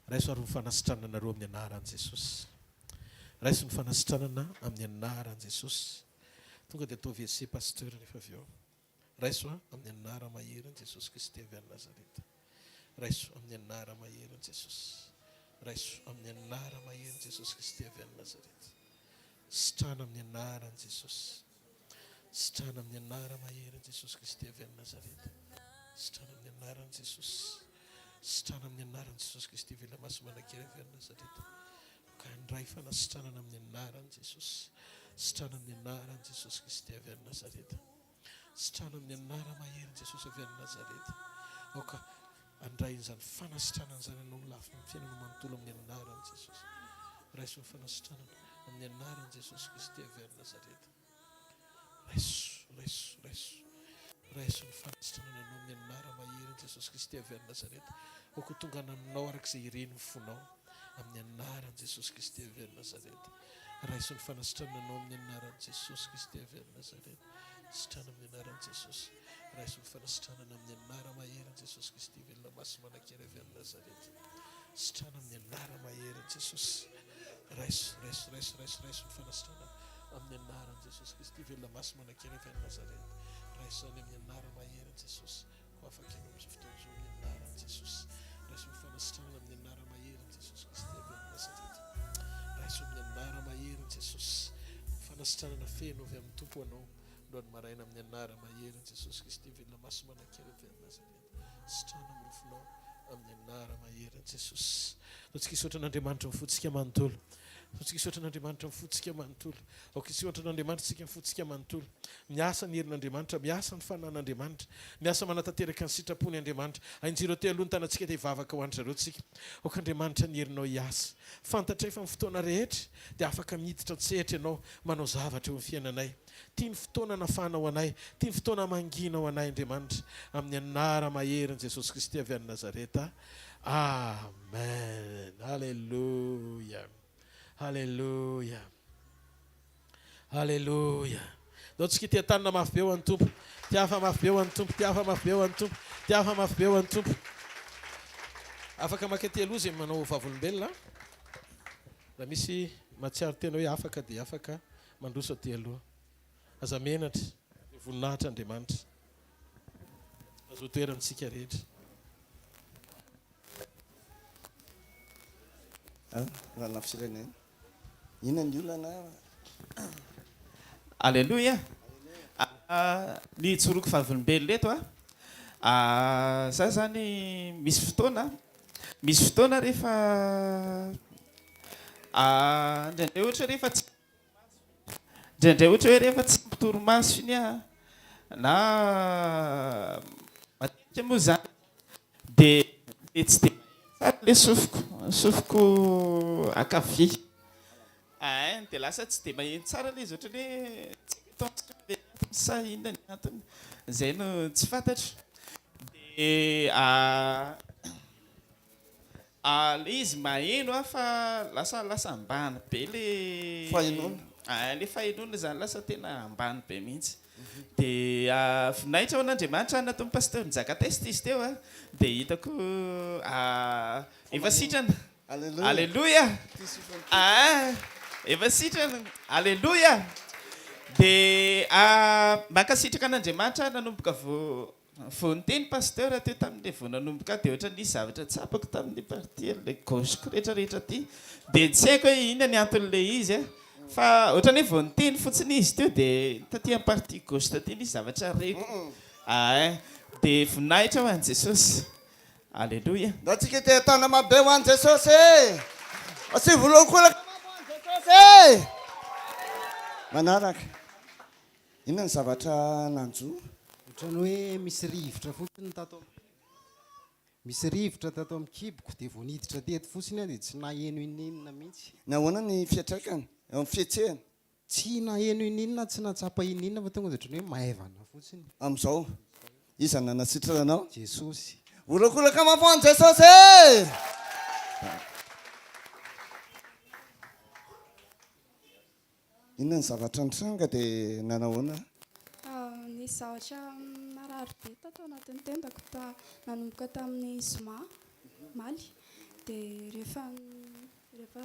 Raiso ary ny fanasitrananareo amin'ny anaran'i Jesosy. Raiso ny fanasitranana amin'ny anaran'i Jesosy. Tonga dia ataovy essai pasteur rehefa avy eo. Raiso aho amin'ny anara-maherin'i Jesosy Kristy avy any Nazareta. Raiso amin'ny anara-maherin'i Jesosy. Raiso amin'ny anara-maherin'i Jesosy Kristy avy any Nazareta. Sitrana amin'ny anaran'i Jesosy. Sitrana amin'ny anara-maherin'i Jesosy Kristy avy any Nazareta. Sitrana amin'ny anaran'i Jesosy. Sitrana amin'ny anaran'i Jesosy Kristy velona maso manan-kery avy any Nazareta. Ka handray fanasitranana amin'ny anaran'i Jesosy. Sitrana amin'ny anaran'i Jesosy Kristy avy any Nazareta. Sitrana amin'ny anara-maherin'i Jesosy avy any Nazareta. Aoka handray an'izany fanasitranana izany ianao amin'ny lafiny fiainanao manontolo amin'ny anaran'i Jesosy. Raiso ny fanasitranana amin'ny anaran'i Jesosy Kristy avy any Nazareta. Raiso, raiso, raiso. Raiso ny fanasitranana anao amin'ny anara-maherin'i Jesosy Kristy avy any Nazareta. Aoka ho tonga any aminao araka izay ireny ny fonao. Amin'ny anaran'i Jesosy Kristy avy any Nazareta. Raiso ny fanasitranana anao amin'ny anaran'i Jesosy Kristy avy any Nazareta. Sitrana amin'ny anaran'i Jesosy. Raiso ny fanasitranana amin'ny anara-maherin'i Jesosy Kristy velona masina manan-kery avy any Nazareta. Sitrana amin'ny anara-maherin'i Jesosy. Raiso, raiso, raiso, raiso, raiso ny fanasitranana amin'ny anaran'i Jesosy Kristy velona masina manan-kery avy any Nazareta. Raiso izany amin'ny anara-maherin'i Jesosy. Ho afaka ianao amin'izao fotoana izao amin'ny anaran'i Jesosy. Raiso ny fanasitranana amin'ny anara-maherin'i Jesosy Kristy avy any Nazareta. Raiso amin'ny anara-maherin'i Jesosy ny fanasitranana feno avy amin'ny Tompo anao androany maraina amin'ny anara-maherin'i Jesosy Kristy velona maso manan-kery avy any Nazareta. Sitrana amin'ny rofinao amin'ny anara-maherin'i Jesosy. Ataontsika hisaotra an'Andriamanitra ny fontsika manontolo. Ataontsika hisaotra an'Andriamanitra ny fontsika manontolo. Aoka hisaotra an'Andriamanitra isika ny fontsika manontolo. Miasa ny herin'Andriamanitra, miasa ny fanan'Andriamanitra, miasa manatanteraka ny sitrapony Andriamanitra. Ahinjiro aty aloha ny tanantsika dia hivavaka ho an-dry zareo tsika. Aoka Andriamanitra ny herinao hiasa. Fantatray fa amin'ny fotoana rehetra dia afaka miditra an-tsehatra Ianao manao zavatra eo amin'ny fiainanay. Tia ny fotoana anafanao anay, tia ny fotoana amangianao anay Andriamanitra. Amin'ny anara-maherin'i Jesosy Kristy avy any Nazareta. Amen. Aleloia. Aleloia. Aleloia. Ndao tsika hitia-tanana mafy be ho an'ny Tompo. Tiafa mafy be ho an'ny Tompo, tiafa mafy be ho an'ny Tompo, tiafa mafy be ho an'ny Tompo. Afaka maka aty aloha izay manao vavolombelona. Raha misy mahatsiaro tena hoe afaka dia afaka mandroso aty aloha. Aza menatra, voninahitra Andriamanitra. Azo toerana isika rehetra. Rahalahy firenena. Inona ny olana? Aleloia! Ny hijoroako vavolombelona eto a, za zany misy fotoana, misy fotoana rehefa indraindray ohatra rehefa tsy Indraindray ohatra hoe rehefa tsy ampy torimaso iny aho na matetika moa izany dia dia tsy dia maheno tsara ilay sofiko, sofiko ankavia. Ein, dia lasa tsy dia maheno tsara ilay izy ohatran'ny hoe tsy haiko tension ve ny antony sa inona ny antony, izay no tsy fantatro. Dia Ah le izy maheno ah fa lasa lasa ambany be le Fahenoana. Ah le fahenoana zany lasa tena ambany be mihitsy. De voninahitra ho an'Andriamanitra nataon'i Pasteur Njaka test izy teo ah de hitako ah efa sitrana. Alléluia. Alléluia. Ah efa sitrana. Alléluia. De mankasitraka an'Andriamanitra nanomboka vao Vao niteny Pasteur teo tamin'ilay vao nanomboka dia ohatran'ny nisy zavatra tsapako tamin'ilay partie an'ilay gauche-ko rehetra rehetra aty. Dia tsy haiko hoe inona ny anton'ilay izy an. Fa ohatran'ny hoe vao niteny fotsiny izy teo dia taty amin'ny partie gauche taty nisy zavatra reko. Ahay. Dia voninahitra ho an'i Jesosy. Aleloia. Ndao tsika teha-tanana mafy be ho an'i Jesosy e! Asio voalohan-kolaka mafy ho an'i Jesosy e! Manaraka. Inona ny zavatra nanjo? Ohatran'ny hoe misy rivotra fotsiny tato amin'ny. Misy rivotra tato amin'ny kiboko dia vao niditra teto fotsiny aho dia tsy naheno ininona mihitsy. Nahoana ny fiantraikany eo amin'ny fihetsehana? Tsy naheno ininona, tsy nahatsapa ininona fa tonga dia ohatran'ny hoe maivana fotsiny. Amin'izao, iza no nanasitrana anao? Jesosy. Horakoraka mafy ho an'i Jesosy e! Inona ny zavatra nitranga dia nanahoana? Nisy zavatra narary be tato anatin'ny tendako ta nanomboka tamin'ny zoma omaly dia rehefa rehefa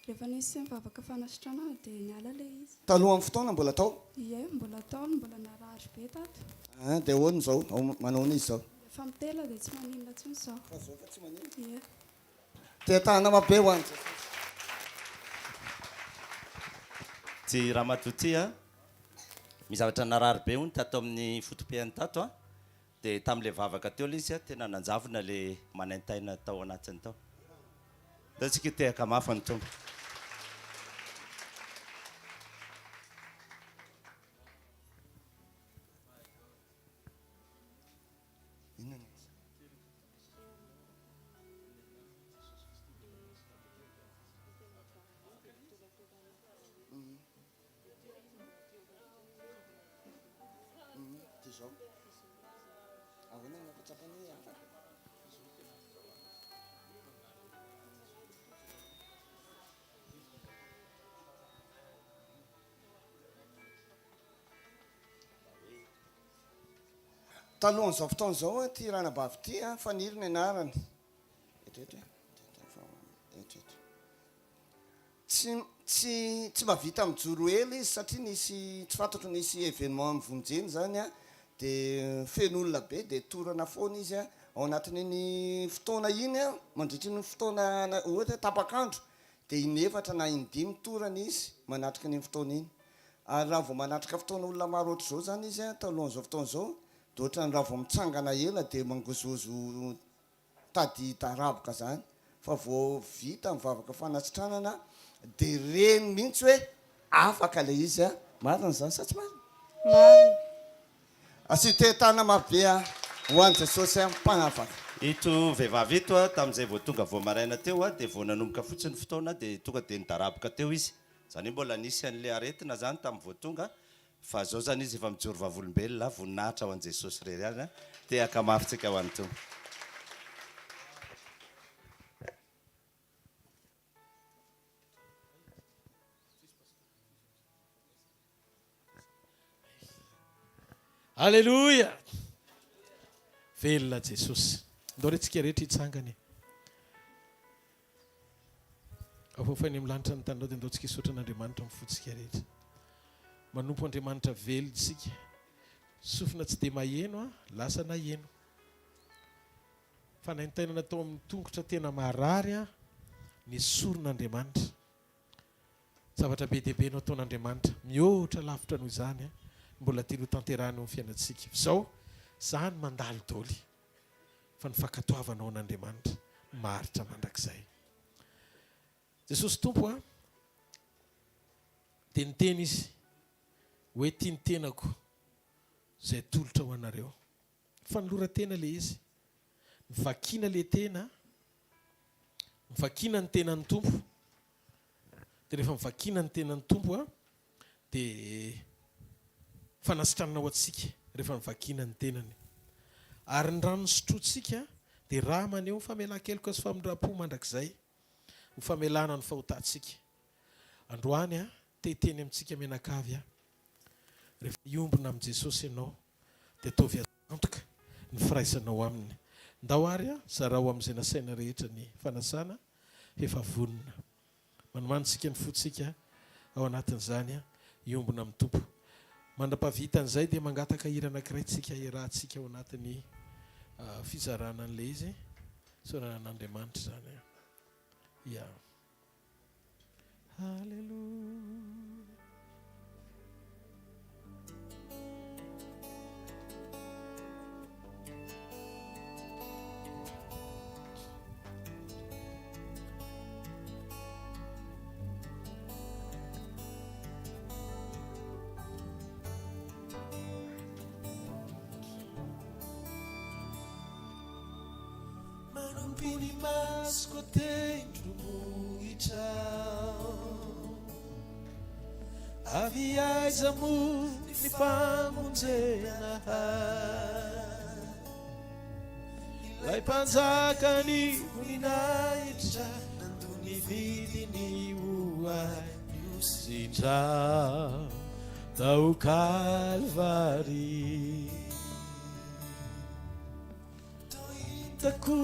rehefa nisy nivavaka fanasitranana dia niala ilay izy. Talohan'ny fotoana mbola tao? Ie, mbola tao no mbola narary be tato. Ah, dia ahoana izao? Manahoana izy izao? Rehefa mitela dia tsy maninona intsony izao. Fa izao efa tsy maninona? Ie. Tehatahana mabe ho an'i Jesosy. Ty ramatoa ty a, misy zavatra narary be hono tato amin'ny foto-piainany tato a, dia tamin'ilay vavaka teo ilay izy a, tena nanjavona ilay manaintaina tao anatiny tao. Ndao tsika hitehaka mafy ny Tompo. Talohan'izao fotoana izao ity ranabavy ity, Faniry ny anarany. Eto eto e. Eto eto. Tsy tsy tsy mahavita mijoro ela izy satria nisy tsy fantatro nisy événement nivonjeny zany an, de feno olona be de torana foana izy an, ao anatin'iny fotoana iny an, mandritra iny fotoana ohatra hoe tapak'andro de in'efatra na in-dimy torana izy manatrika an'iny fotoana iny, ary raha vao manatrika fotoana olona maro ohatr'izao zany izy an, talohan'izao fotoana izao de ohatran'ny raha vao mitsangana ela de mangozohozo Tady daraboka zany fa vao vita ny vavaka fanasitranana de reny mihitsy hoe afaka le izy a! Marina zany sa tsy marina? Marina. Asio tehatana mafy be a ho an'i Jesosy a mpanafaka. Ito vehivavy ito a, tamin'izay vao tonga vao maraina teo a, dia vao nanomboka fotsiny ny fotoana dia tonga dia nidaraboka teo izy. Izany hoe mbola nisy an'ilay aretina izany tamin'ny vao tonga Fa zao zany izy efa mijoro vavolombelona, voninahitra ho an'i Jesosy irery ihany a! Tehaka mafy tsika ho an'ny Tompo. Aleloia! Velona Jesosy. Ndao re tsika rehetra hitsangana e. Afaofainy amin'ny lanitra ny taninao dia ndao tsika hisaotra an'Andriamanitra amin'ny fontsika rehetra. Manompo Andriamanitra velona isika. Sofina tsy dia maheno a, lasa naheno. Fanaintainana tao amin'ny tongotra tena marary a, nesorin'Andriamanitra. Zavatra be dia be no ataon'Andriamanitra, mihoatra lavitra noho izany a, mbola tiany hotanterahiny eo amin'ny fiainantsika. Izao, izany mandalo doly. fa ny fankatoavanao an'Andriamanitra maharitra mandrakizay. Jesosy Tompo a, dia niteny Izy hoe tia ny tenako izay atolotra ho anareo. Fanoloran-tena ilay izy. Mivakiana ilay tena, mivakiana ny tenan'ny Tompo. Dia rehefa mivakiana ny tenan'ny Tompo a, dia fanasitranana ho antsika rehefa novakiana ny tenany. Ary ny rano nosotrointsika dia rà maneho ny famelan-keloka sy famindram-po mandrakizay ho famelana ny fahotantsika. Androany aho te hiteny amintsika mianakavy aho, rehefa hiombona amin'i Jesosy ianao dia ataovy azo antoka ny firaisanao Aminy. Ndao ary zarao amin'izay nasaina rehetra ny fanasana f'efa vonona. Manomantsika ny fontsika ao anatin'izany hiombona amin'ny Tompo. Mandra-pahavitan'izay dia mangataka hira anankiray tsika hiarahantsika ao anatin'ny fizarana an'ilay izy. Isaorana an'Andriamanitra izany. Ya. Haleloia. Atopy ny masoko an-tendrombohitra Avy aiza moa ny famonjena ahy Ilay mpanjaka ny voninahitra nandoa ny vidiny ho ahy Nosindra tao Kalvary Toa hitako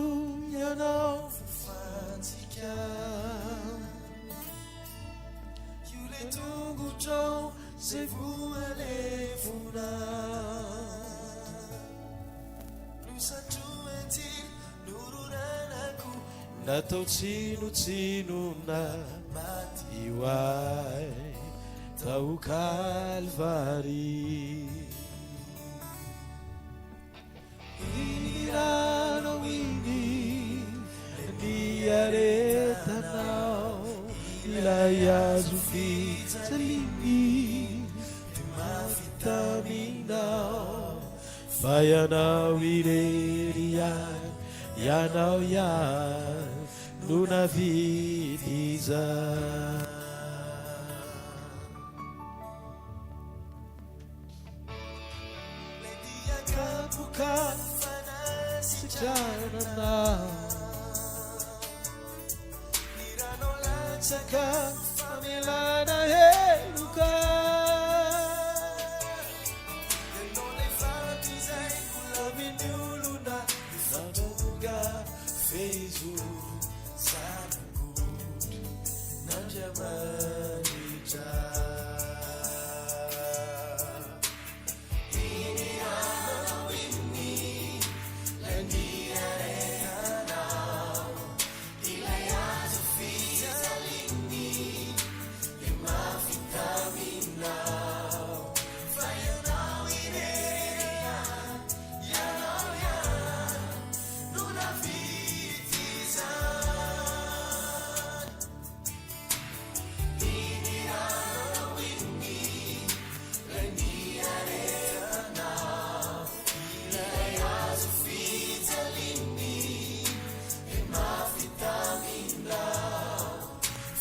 ianao vofantsika Io ilay tongotrao izay voalevona Nosatrohan-jiro nororana koa Natao tsinontsinona maty ho ahy tao Kalvary. Iny ranao iny niaretanao ilay hazo fijaliany dia mafy taminao fa ianao irery ihany, ianao ihany no nahavita izany. Kapoka fanasitranana Ny ranao latsaka famelana heloka Ianao ilay vato izay nolavin'ny olona Efa tonga fehizoro zanak'ondry N'Andriamanitra.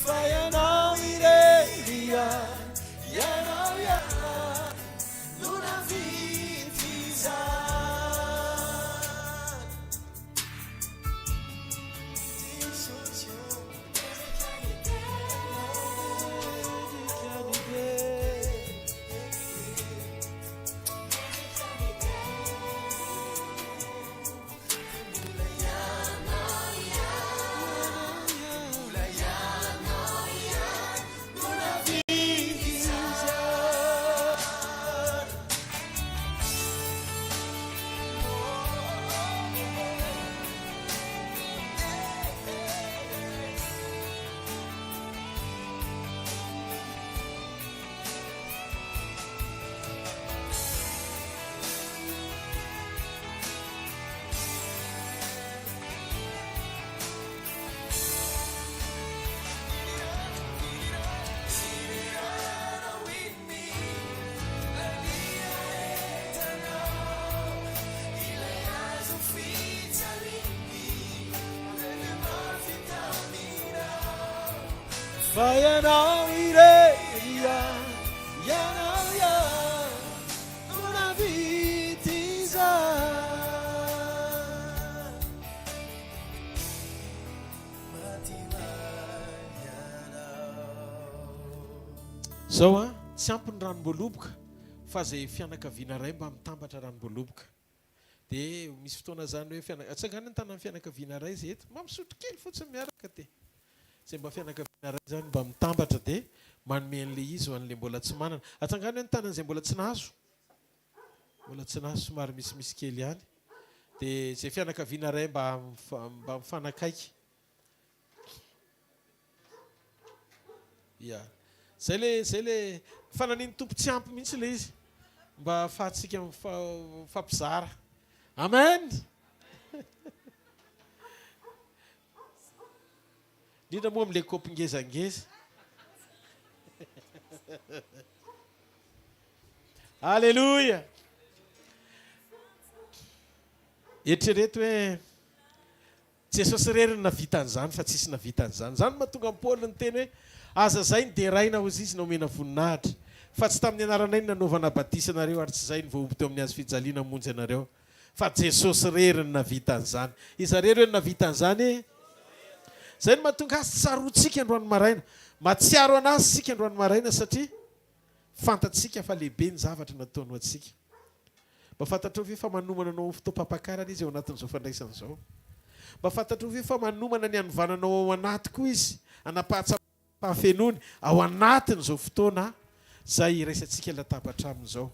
Fa ianao irery ihany, ianao ihany no nahavita izany. Fa ianao irery ihany, ianao ihany no nahavita izany. Zao an, tsy ampy ny ranom-boaloboka fa zay fianakaviana ray mba mitambatra ranom-boaloboka. Dia misy fotoana zany hoe fiana, atsangano ny tanan'ny fianakaviana ray zay eto, mba misotro kely fotsiny miaraka dia zay mba fianakaviana ray zany mba mitambatra dia manome an'ilay izy ho an'ilay mbola tsy manana. Atsangano hoe ny tanan'izay mbola tsy nahazo. Mbola tsy nahazo somary misimisy kely ihany. Dia zay fianakaviana ray mba mba mifanakaiky. Ya. Zay le zay le fananian'ny Tompo tsy ampy mihitsy le izy mba ahafahantsika mifampizara. Amen. Indrindra moa amin'ilay kaopy ngezangeza. Alléluia. Eritrereto hoe. Jesosy irery no nahavita an'izany fa tsisy nahavita an'izany. Izany no mahatonga an'i Paoly niteny hoe, Aza izay no deraina hozy izy na omena voninahitra, fa tsy tamin'ny anaranay no nanaovana batisa anareo ary tsy izay no voahombo teo amin'ny hazo fijaliana hamonjy anareo, fa Jesosy irery no nahavita an'izany. Iza irery hoe no nahavita an'izany e? Izay no mahatonga azy tsaroantsika androany maraina. Mahatsiaro an'Azy isika androany maraina satria fantatsika fa lehibe ny zavatra nataony ho antsika. Mba fantatrao ve fa manomana anao amin'ny fotoam-pampakarana Izy ao anatin'izao fandraisana izao? Mba fantatrao ve fa manomana ny hanovana anao ao anaty koa Izy, hanam-pahatsapam-pahafenoany ao anatin'izao fotoana izay iraisantsika latabatra Aminy izao?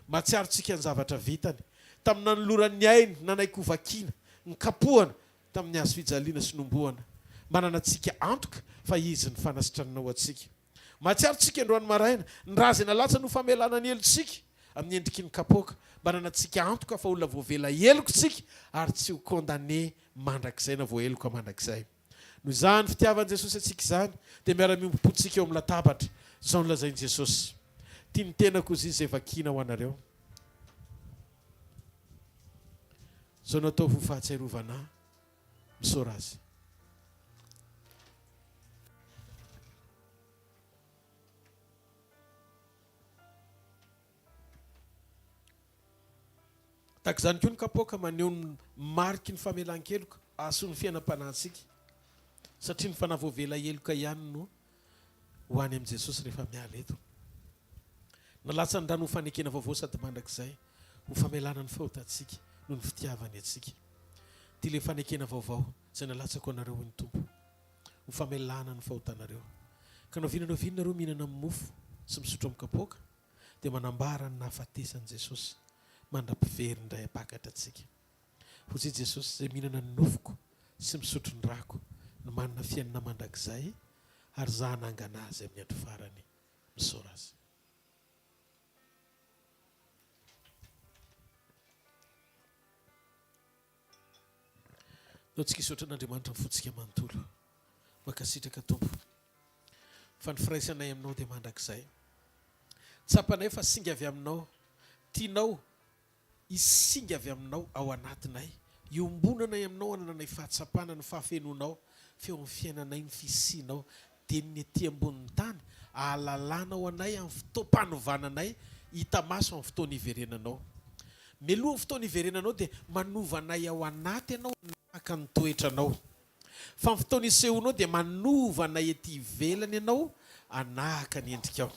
Mahatsiaro tsika ny zavatra vitany, tamin'ny nanolorany ny ainy, nanaiky hovakiana, nikapohana, tamin'ny hazo fijaliana sy nombohana. Manana antsika antoka fa Izy ny fanasitranana ho antsika. Mahatsiaro tsika androany maraina, ny ra izay nalatsany ho famelana ny helotsika, amin'ny endriky ny kapoaka, mba hananantsika antoka fa olona voavela heloka isika ary tsy ho condamné mandrakizay na voaheloka mandrakizay. Noho izany fitiavan'i Jesosy antsika izany, dia miara-miombom-po tsika eo amin'ny latabatra. Izao no lazain'i Jesosy, Tia ny tenako izy izay vakiana ho anareo. Izao no ataovy ho fahatsiarovana ahy. Misaora Azy. Tahaka izany koa ny kapoaka maneho ny mariky ny famelan-keloka hahasoa ny fiainam-panahintsika, satria ny fanahy voavela heloka ihany no ho any amin'i Jesosy rehefa miala eto. Nalatsany rano ho fanekena vaovao sady mandrakizay, ho famelana ny fahotantsika noho ny fitiavany antsika. Ity ilay fanekena vaovao izay nalatsako anareo, hoy ny Tompo, ho famelana ny fahotanareo. Ka na oviana na oviana nareo mihinana amin'ny mofo sy misotro amin'ny kapoaka, dia manambara ny nahafatesan'i Jesosy mandra-piveriny indray hampakatra antsika. Hoy Jesosy, Izay mihinana ny nofoko sy misotro ny rako no manana fiainana mandrakizay, ary Izaho hanangana azy amin'ny andro farany. Misaora Azy. Ndao tsika hisaotra an'Andriamanitra amin'ny fontsika manontolo. Mankasitraka Tompo fa ny firaisanay aminao dia mandrakizay. Tsapanay fa singa avy aminao, tianao Hisy singa avy aminao ao anatinay, iombonanay aminao hanananay fahatsapana ny fahafenoanao, feo amin'ny fiainanay ny fisianao, dia ny ety ambonin'ny tany, ahalalanao anay amin'ny fotoam-panovana anay hita maso amin'ny fotoana hiverenanao. Mialoha ny fotoana hiverenanao dia manova anay ao anaty ianao hanahaka ny toetranao. Fa ny fotoana isehoanao dia manova anay ety ivelany ianao hanahaka ny endrikao.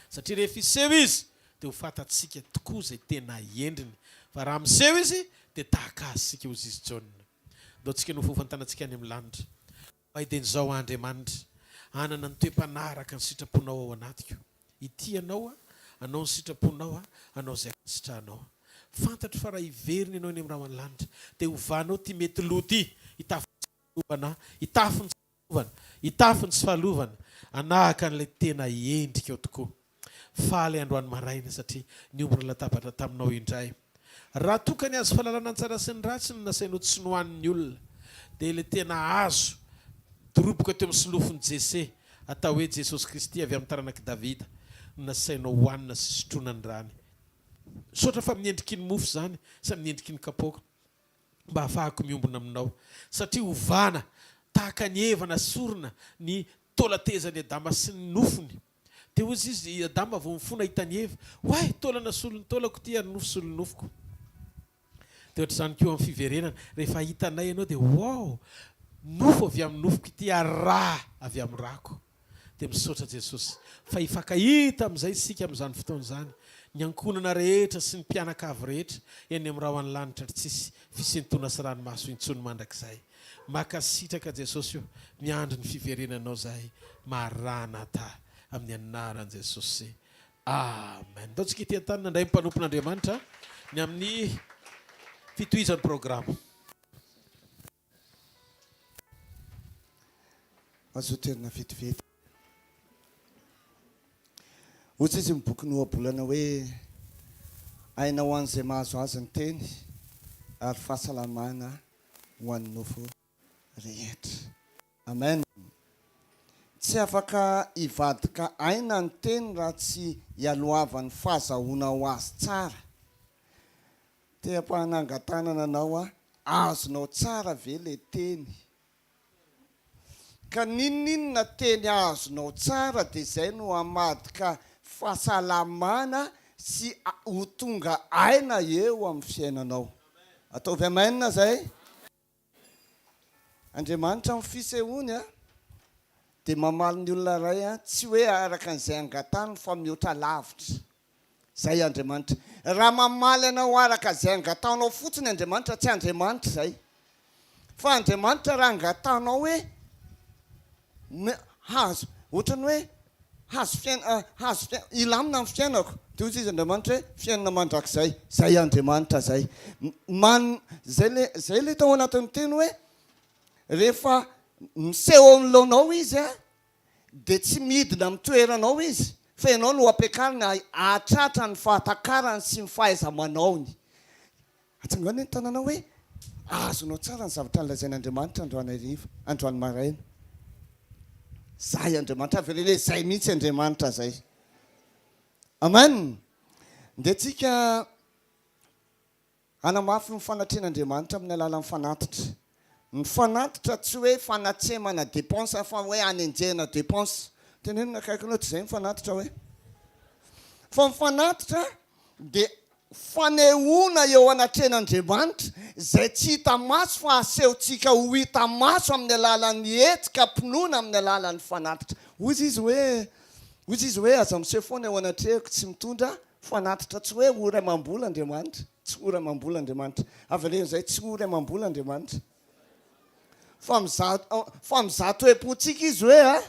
Satria rehefa hiseho Izy dia ho fantatsika tokoa izay tena endriny. Fa raha miseho Izy dia tahaka Azy isika hozy izy Jaona. Ndao tsika no hofantanantsika any amin'ny lanitra. Oay dia izao aho Andriamanitra, hanana ny toe-panahy araka ny sitraponao ao anatiko. Hitia Anao aho, hanao ny sitraponao aho, hanao izay ankasitrahanao. Fantatro fa raha hiverina Ianao eny amin'ny rahona lanitra, dia hovanao ity mety lo ity, hitafy ny tsy fahalovana, hitafy ny tsy fahalovana, hitafy ny tsy fahalovana, hanahaka an'ilay tena endrikao tokoa. Faly androany maraina satria niombona latabatra taminao indray. Raha toa ka ny hazo fahalalana ny tsara sy ny ratsy no nasainao tsy nohanin'ny olona, dia ilay tena hazo doroboka teo amin'ny solofon'i Jese, atao hoe Jesosy Kristy avy amin'ny taranak'i Davida, no nasainao hohanina sy sotroina ny rany. Misaotra fa amin'ny endriky ny mofo izany sy amin'ny endriky ny kapoaka. mba hahafahako miombona aminao, satria hovana tahaka an'i Eva nasorina ny taolan-tezan'i Adama sy ny nofony. Dia hoy izy, i Adama vao nifoha nahita an'i Eva, Oay, taolana solon'ny taolako ity ary nofo solon'ny nofoko. Dia ohatr'izany koa amin'ny fiverenana, rehefa hitanay ianao dia wow, nofo avy amin'ny nofoko ity ary rà avy amin'ny ràko. Dia misaotra Jesosy fa hifankahita amin'izay isika amin'izany fotoana izany, ny ankohonana rehetra sy ny mpianakavy rehetra eny amin'ny rahon'ny lanitra ry tsisy fisentoana sy ranomaso intsony mandrakizay. Makasitraka Jesosy o, miandry ny fiverenanao zahay Maranatha amin'ny anaran'i Jesosy Amen. Ndao tsika ety an-tany nandray ny mpanompon'Andriamanitra ny amin'ny fitohizan'ny programa. Azo toerana vetivety. Hoy izy ny boky nohabolana hoe, Aina ho an'izay mahazo azy ny teny, ary fahasalamana ho an'ny nofo rehetra. Amen. Tsy afaka hivadika aina ny teny raha tsy ialohavan'ny fahazahoanao azy tsara. Te hampanangan-tanana anao aho. Azonao tsara ve le teny? Ka n'inon'inona teny azonao tsara dia izay no hamadika fahasalamana sy ho tonga aina eo amin'ny fiainanao. Ataovy amen zay. Andriamanitra amin'ny fisehoany dia mamaly ny olona iray tsy hoe araka an'izay angatahiny fa mihoatra lavitra. Izay Andriamanitra. Raha mamaly anao araka izay angatahanao fotsiny Andriamanitra, tsy Andriamanitra izay. Fa Andriamanitra raha angatahanao hoe hazo, ohatran'ny hoe hazo fiaina, hazo fiaina, hilamina ny fiainako, dia hoy izy Andriamanitra hoe fiainana mandrakizay. Izay Andriamanitra izay. Man, izay le, izay le tao anatin'ny teny hoe rehefa miseho ao anoloanao Izy an, dia tsy midina amin'ny toeranao izy fa ianao no ampiakarina hahatratra ny fahatakarany sy ny fahaiza-manaony. Atsangano ny tananao hoe azonao tsara ny zavatra nolazain'Andriamanitra androany hariva, androany maraina. Zay Andriamanitra, avereno hoe zay mihitsy Andriamanitra zay. Amen. Ndeha tsika Hanamafy ny fanatrehan'Andriamanitra amin'ny alalan'ny fanatitra. Ny fanatitra tsy hoe fanatsemana dépense fa hoe hanenjehana dépense. Teneno ny akaikinao tsy izay ny fanatitra hoe. Fa ny fanatitra dia fanehoana eo anatrehan'Andriamanitra izay tsy hita maso fa asehontsika ho hita maso amin'ny alalan'ny hetsika am-pinoana amin'ny alalan'ny fanatitra. Hoy izy hoe, hoy izy hoe aza miseho foana eo anatrehako tsy mitondra Fanatitra tsy hoe ory amam-bola Andriamanitra, tsy ory amam-bola Andriamanitra. Averen'izay tsy ory amam-bola Andriamanitra. Fa mizaha, fa mizaha toe-pontsika Izy hoe a,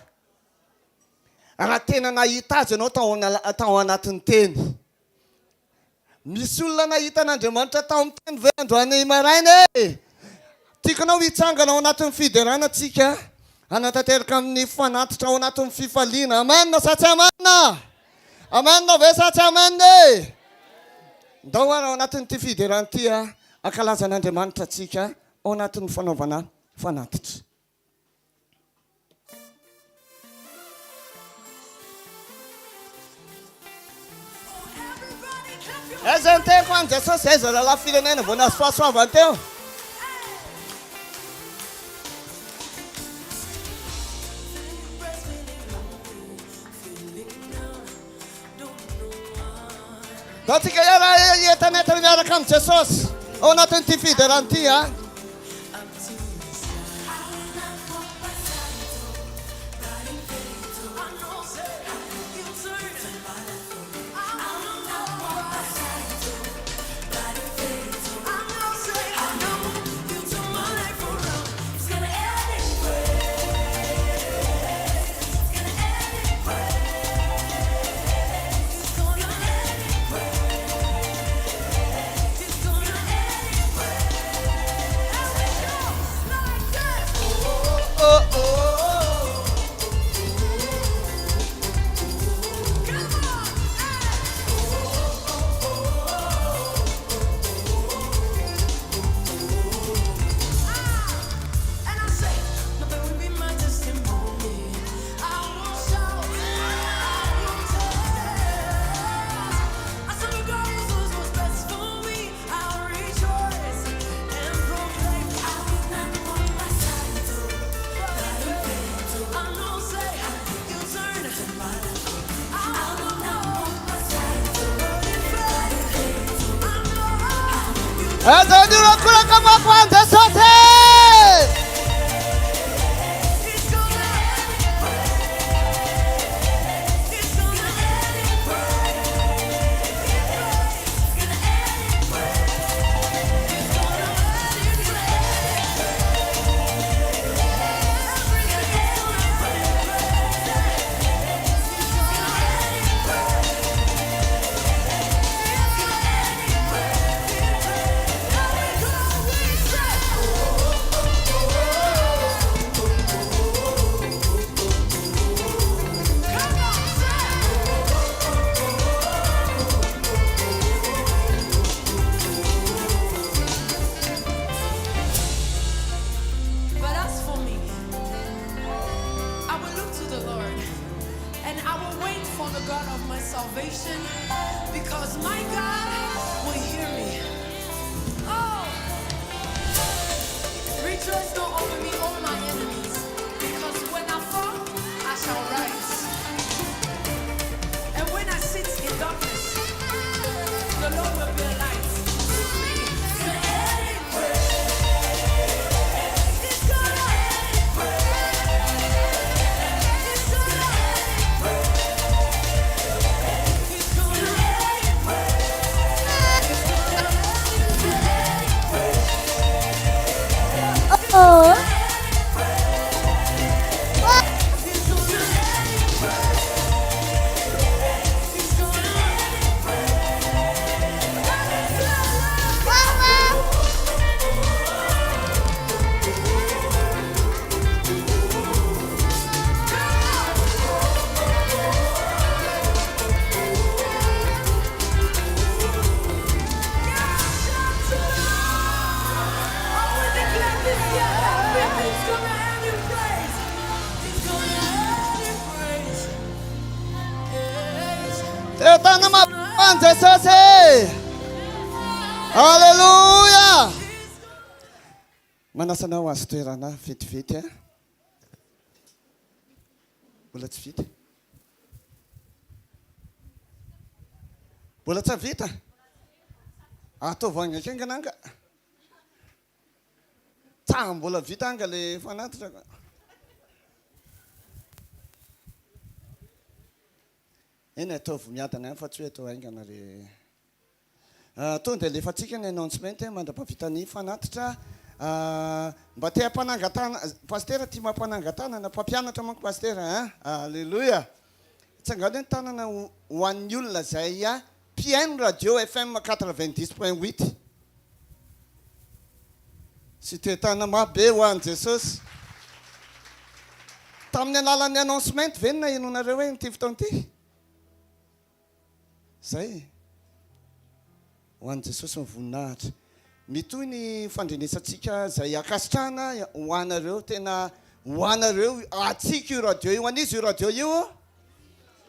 raha tena nahita Azy ianao tao tao anatin'ny teny. Misy olona nahita an'Andriamanitra tao amin'ny teny ve androany maraina e? Tiako anao hitsangana ao anatin'ny fiderana tsika, hanatanteraka amin'ny fanatitra ao anatin'ny fifaliana. Amen sa tsy amen? Amen ve sa tsy amen e? Ndao ary ao anatin'ity fiderana ity hankalaza an'Andriamanitra tsika ao anatin'ny fanaovana fanatitra. Aiza ny teniko any Jesosy? Aiza rahalahy firenena vao nahazo fahasoavana teo? Ndao tsika hiara hientanentana miaraka amin'i Jesosy ao anatin'ity fiderana ity a. Aza ny horakoraka mafy ho an'i Jesosy! An'i Jesosy! Alléluia! Manasa anao hahazo toerana vetivety a. Mbola tsy vita. Mbola tsy vita. Ataovy haingankaingana anga. Tsa mbola vita anga le fanatitra ka. Eny ataovy miadana ihany fa tsy hoe atao haingana le. Tonga dia alefantsika ny announcement mandra-pahavita ny fanatitra. Mba te hampanangan-tanana, Pasitera tia mampanangan-tanana, mpampianatra manko Pasitera hein. Alléluia. Tsangano hoe ny tanana ho an'ny olona izay mpihaino radio FM 90.8. Sy toe-tanana mafy be ho an'i Jesosy. Tamin'ny alalan'ny announcement ve no nahenoanareo hoe ity fotoana ity? Zay e. Ho an'i Jesosy ny voninahitra. Mitohy ny fandrenesantsika izay ankasitrahana ho anareo, tena ho anareo, antsika io radio io, ho an'iza io radio io?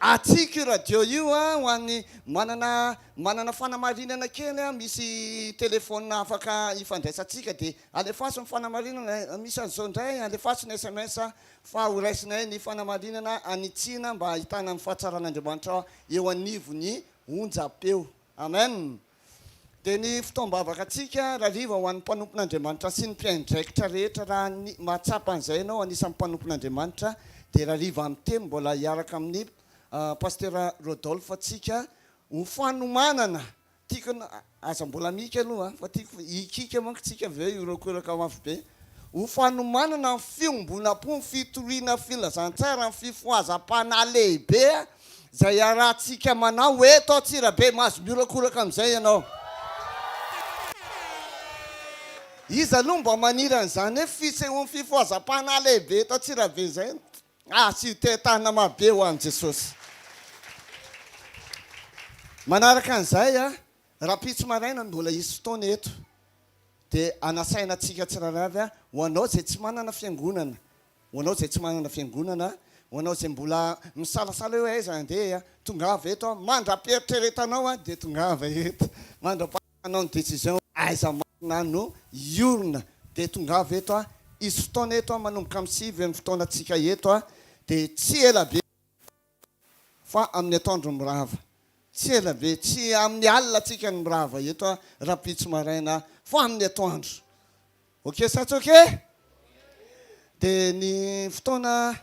Antsika io radio io a, ho an'ny manana manana fanamarinana kely a, misy téléphone afaka ifandraisantsika dia alefaso ny fanamarinana, misy an'izao indray alefaso ny sms fa ho raisinay ny fanamarinana hanitsiana mba hahitana ny fahatsaran'Andriamanitra eo anivon'ny onjam-peo. Amen! Dia ny fotoam-bavaka antsika rariva ho an'ny mpanompon'Andriamanitra sy ny mpiaindraikitra rehetra raha ny mahatsapa an'izay ianao anisan'ny mpanompon'Andriamanitra dia rariva amin'ny telo mbola hiaraka amin'ny Pasitera Rodolphe tsika ho fanomanana Tiako an, aza mbola mihika aloha an, fa tiako hikika manko tsika avy eo hihorakoraka mafy be. Ho fanomanana ny fiombonam-po, ny fitoriana filazantsara, ny fifohazam-panahy lehibe izay iarahantsika manao eto Antsirabe. Mahazo mihorakoraka amin'izay ianao. Iza aloha mba maniry an'izany hoe fisehoan'ny fifohazam-panahy lehibe eto Antsirabe izay? Asio tehatahana mafy be ho an'i Jesosy. Manaraka an'izay, rahampitso maraina mbola hisy fotoana eto dia anasaina antsika tsirairay avy ho anao izay tsy manana fiangonana, ho anao izay tsy manana fiangonana, ho anao izay mbola misalasala hoe aiza handeha, tongava eto, mandra-pieritreretanao dia tongava eto, mandra-. Hanao ny decision aiza marina no hiorina dia tongava eto a, hisy fotoana eto a, manomboka amin'ny 9 ny fotoanantsika eto a, dia tsy ela be fa amin'ny atoandro mirava, tsy ela be, tsy amin'ny alina tsika no mirava eto a, rahampitso maraina fa amin'ny atoandro. Ok sa tsy ok? Dia ny fotoana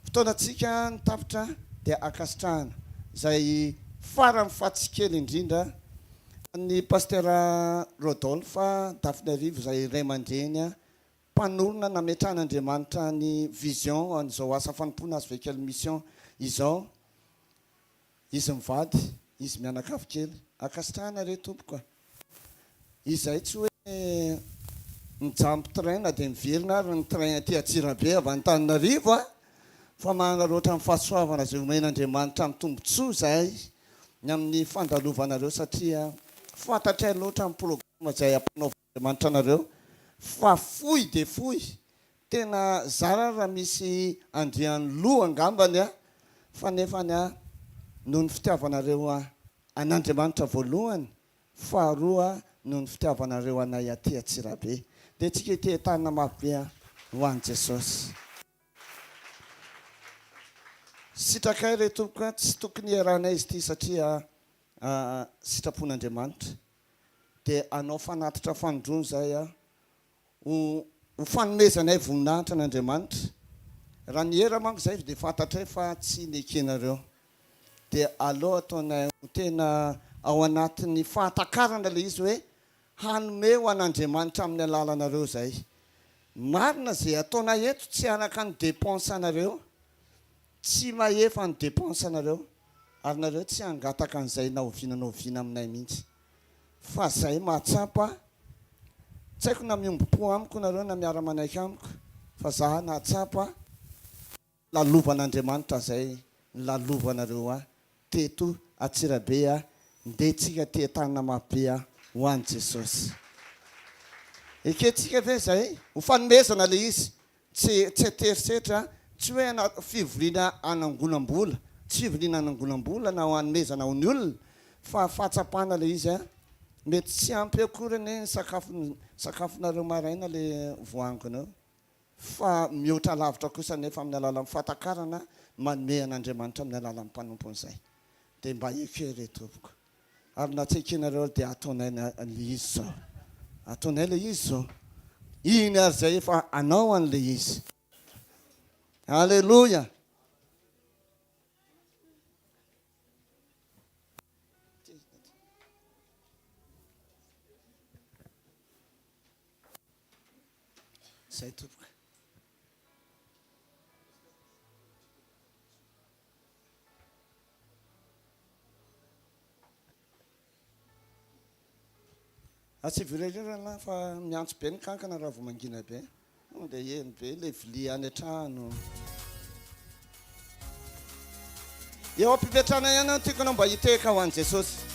fotoanantsika ny tapitra dia ankasitrahana izay farany fa tsy kely indrindra an'ny Pasteur Rodolphe Dafinarivo izay ray aman-dreny mpanorina nametrahan'Andriamanitra ny vision an'izao asa fanompoana HVKL Mission izao. Izy mivady, izy mianakavy kely. Ankasitrahana re tompoko a. Izay tsy hoe mijamby train na dia miverina ary ny train aty Antsirabe avy Antananarivo a! Fa manararaotra ny fahasoavana izay omen'Andriamanitra amin'ny tombotsoa izahay ny amin'ny fandalovanareo satria fantatray loatra ny programa izay ampanaovin'Andriamanitra anareo fa fohy dia fohy Tena zara raha misy andrian'ny loha angambany a, fa nefany a, noho ny fitiavanareo an'Andriamanitra voalohany, faharoa noho ny fitiavanareo anay aty Antsirabe. Dia tsika hitehi-tanana mafy be a, ho an'i Jesosy. Sitrakay re tompoko a, tsy tokony hiarahanay izy ity satria sitrapon'Andriamanitra. Dia hanao fanatitra fanindroany izahay a, Ho ho fanomezanay voninahitra an'Andriamanitra. Raha niera manko izay dia fantatray fa tsy nekenareo. Dia aleo ataonay ho tena ao anatin'ny fahatakarana ilay izy hoe hanome ho an'Andriamanitra amin'ny alalanareo izay. Marina izay ataonay eto tsy araka ny dépense anareo, tsy mahefa ny dépense anareo ary nareo tsy hangataka an'izay na oviana na oviana aminay mihitsy. Fa zay mahatsapa, tsy haiko na miombom-po amiko nareo na miara-manaiky amiko, fa za nahatsapa lalovan'Andriamanitra zay nilalovanareo ahy teto Antsirabe a, ndeha tsika te-tanana mafy be a ho an'i Jesosy. Ekentsika ve zay? Ho fanomezana le izy, Tsy tsy an-terisetra, tsy hoe ana fivoriana hanangonam-bola, tsy fivoriana hanangonam-bola na hanomezana ho ny olona, Fa fahatsapana ilay izy an. Mety tsy ampy akory anie ny sakafo sakafonareo maraina ilay voangona eo. Fa mihoatra lavitra kosa anefa amin'ny alalan'ny fahatakarana manome an'Andriamanitra amin'ny alalan'ny mpanompony izay. Dia mba ekeo re tompoko. Ary na tsy ekenareo ary dia ataonay ilay izy izao. Ataonay ilay izy izao. Iny ary izay efa anao an'ilay izy. Aleloia! Zay tompoko. Asivo irery io rahalahy fa miantso be ny kankana raha vao mangina be. Tonga dia heno be ilay vilia any an-trano. Eo am-pipetrahana ihany aho tiako ianao mba hitehaka ho an'i Jesosy.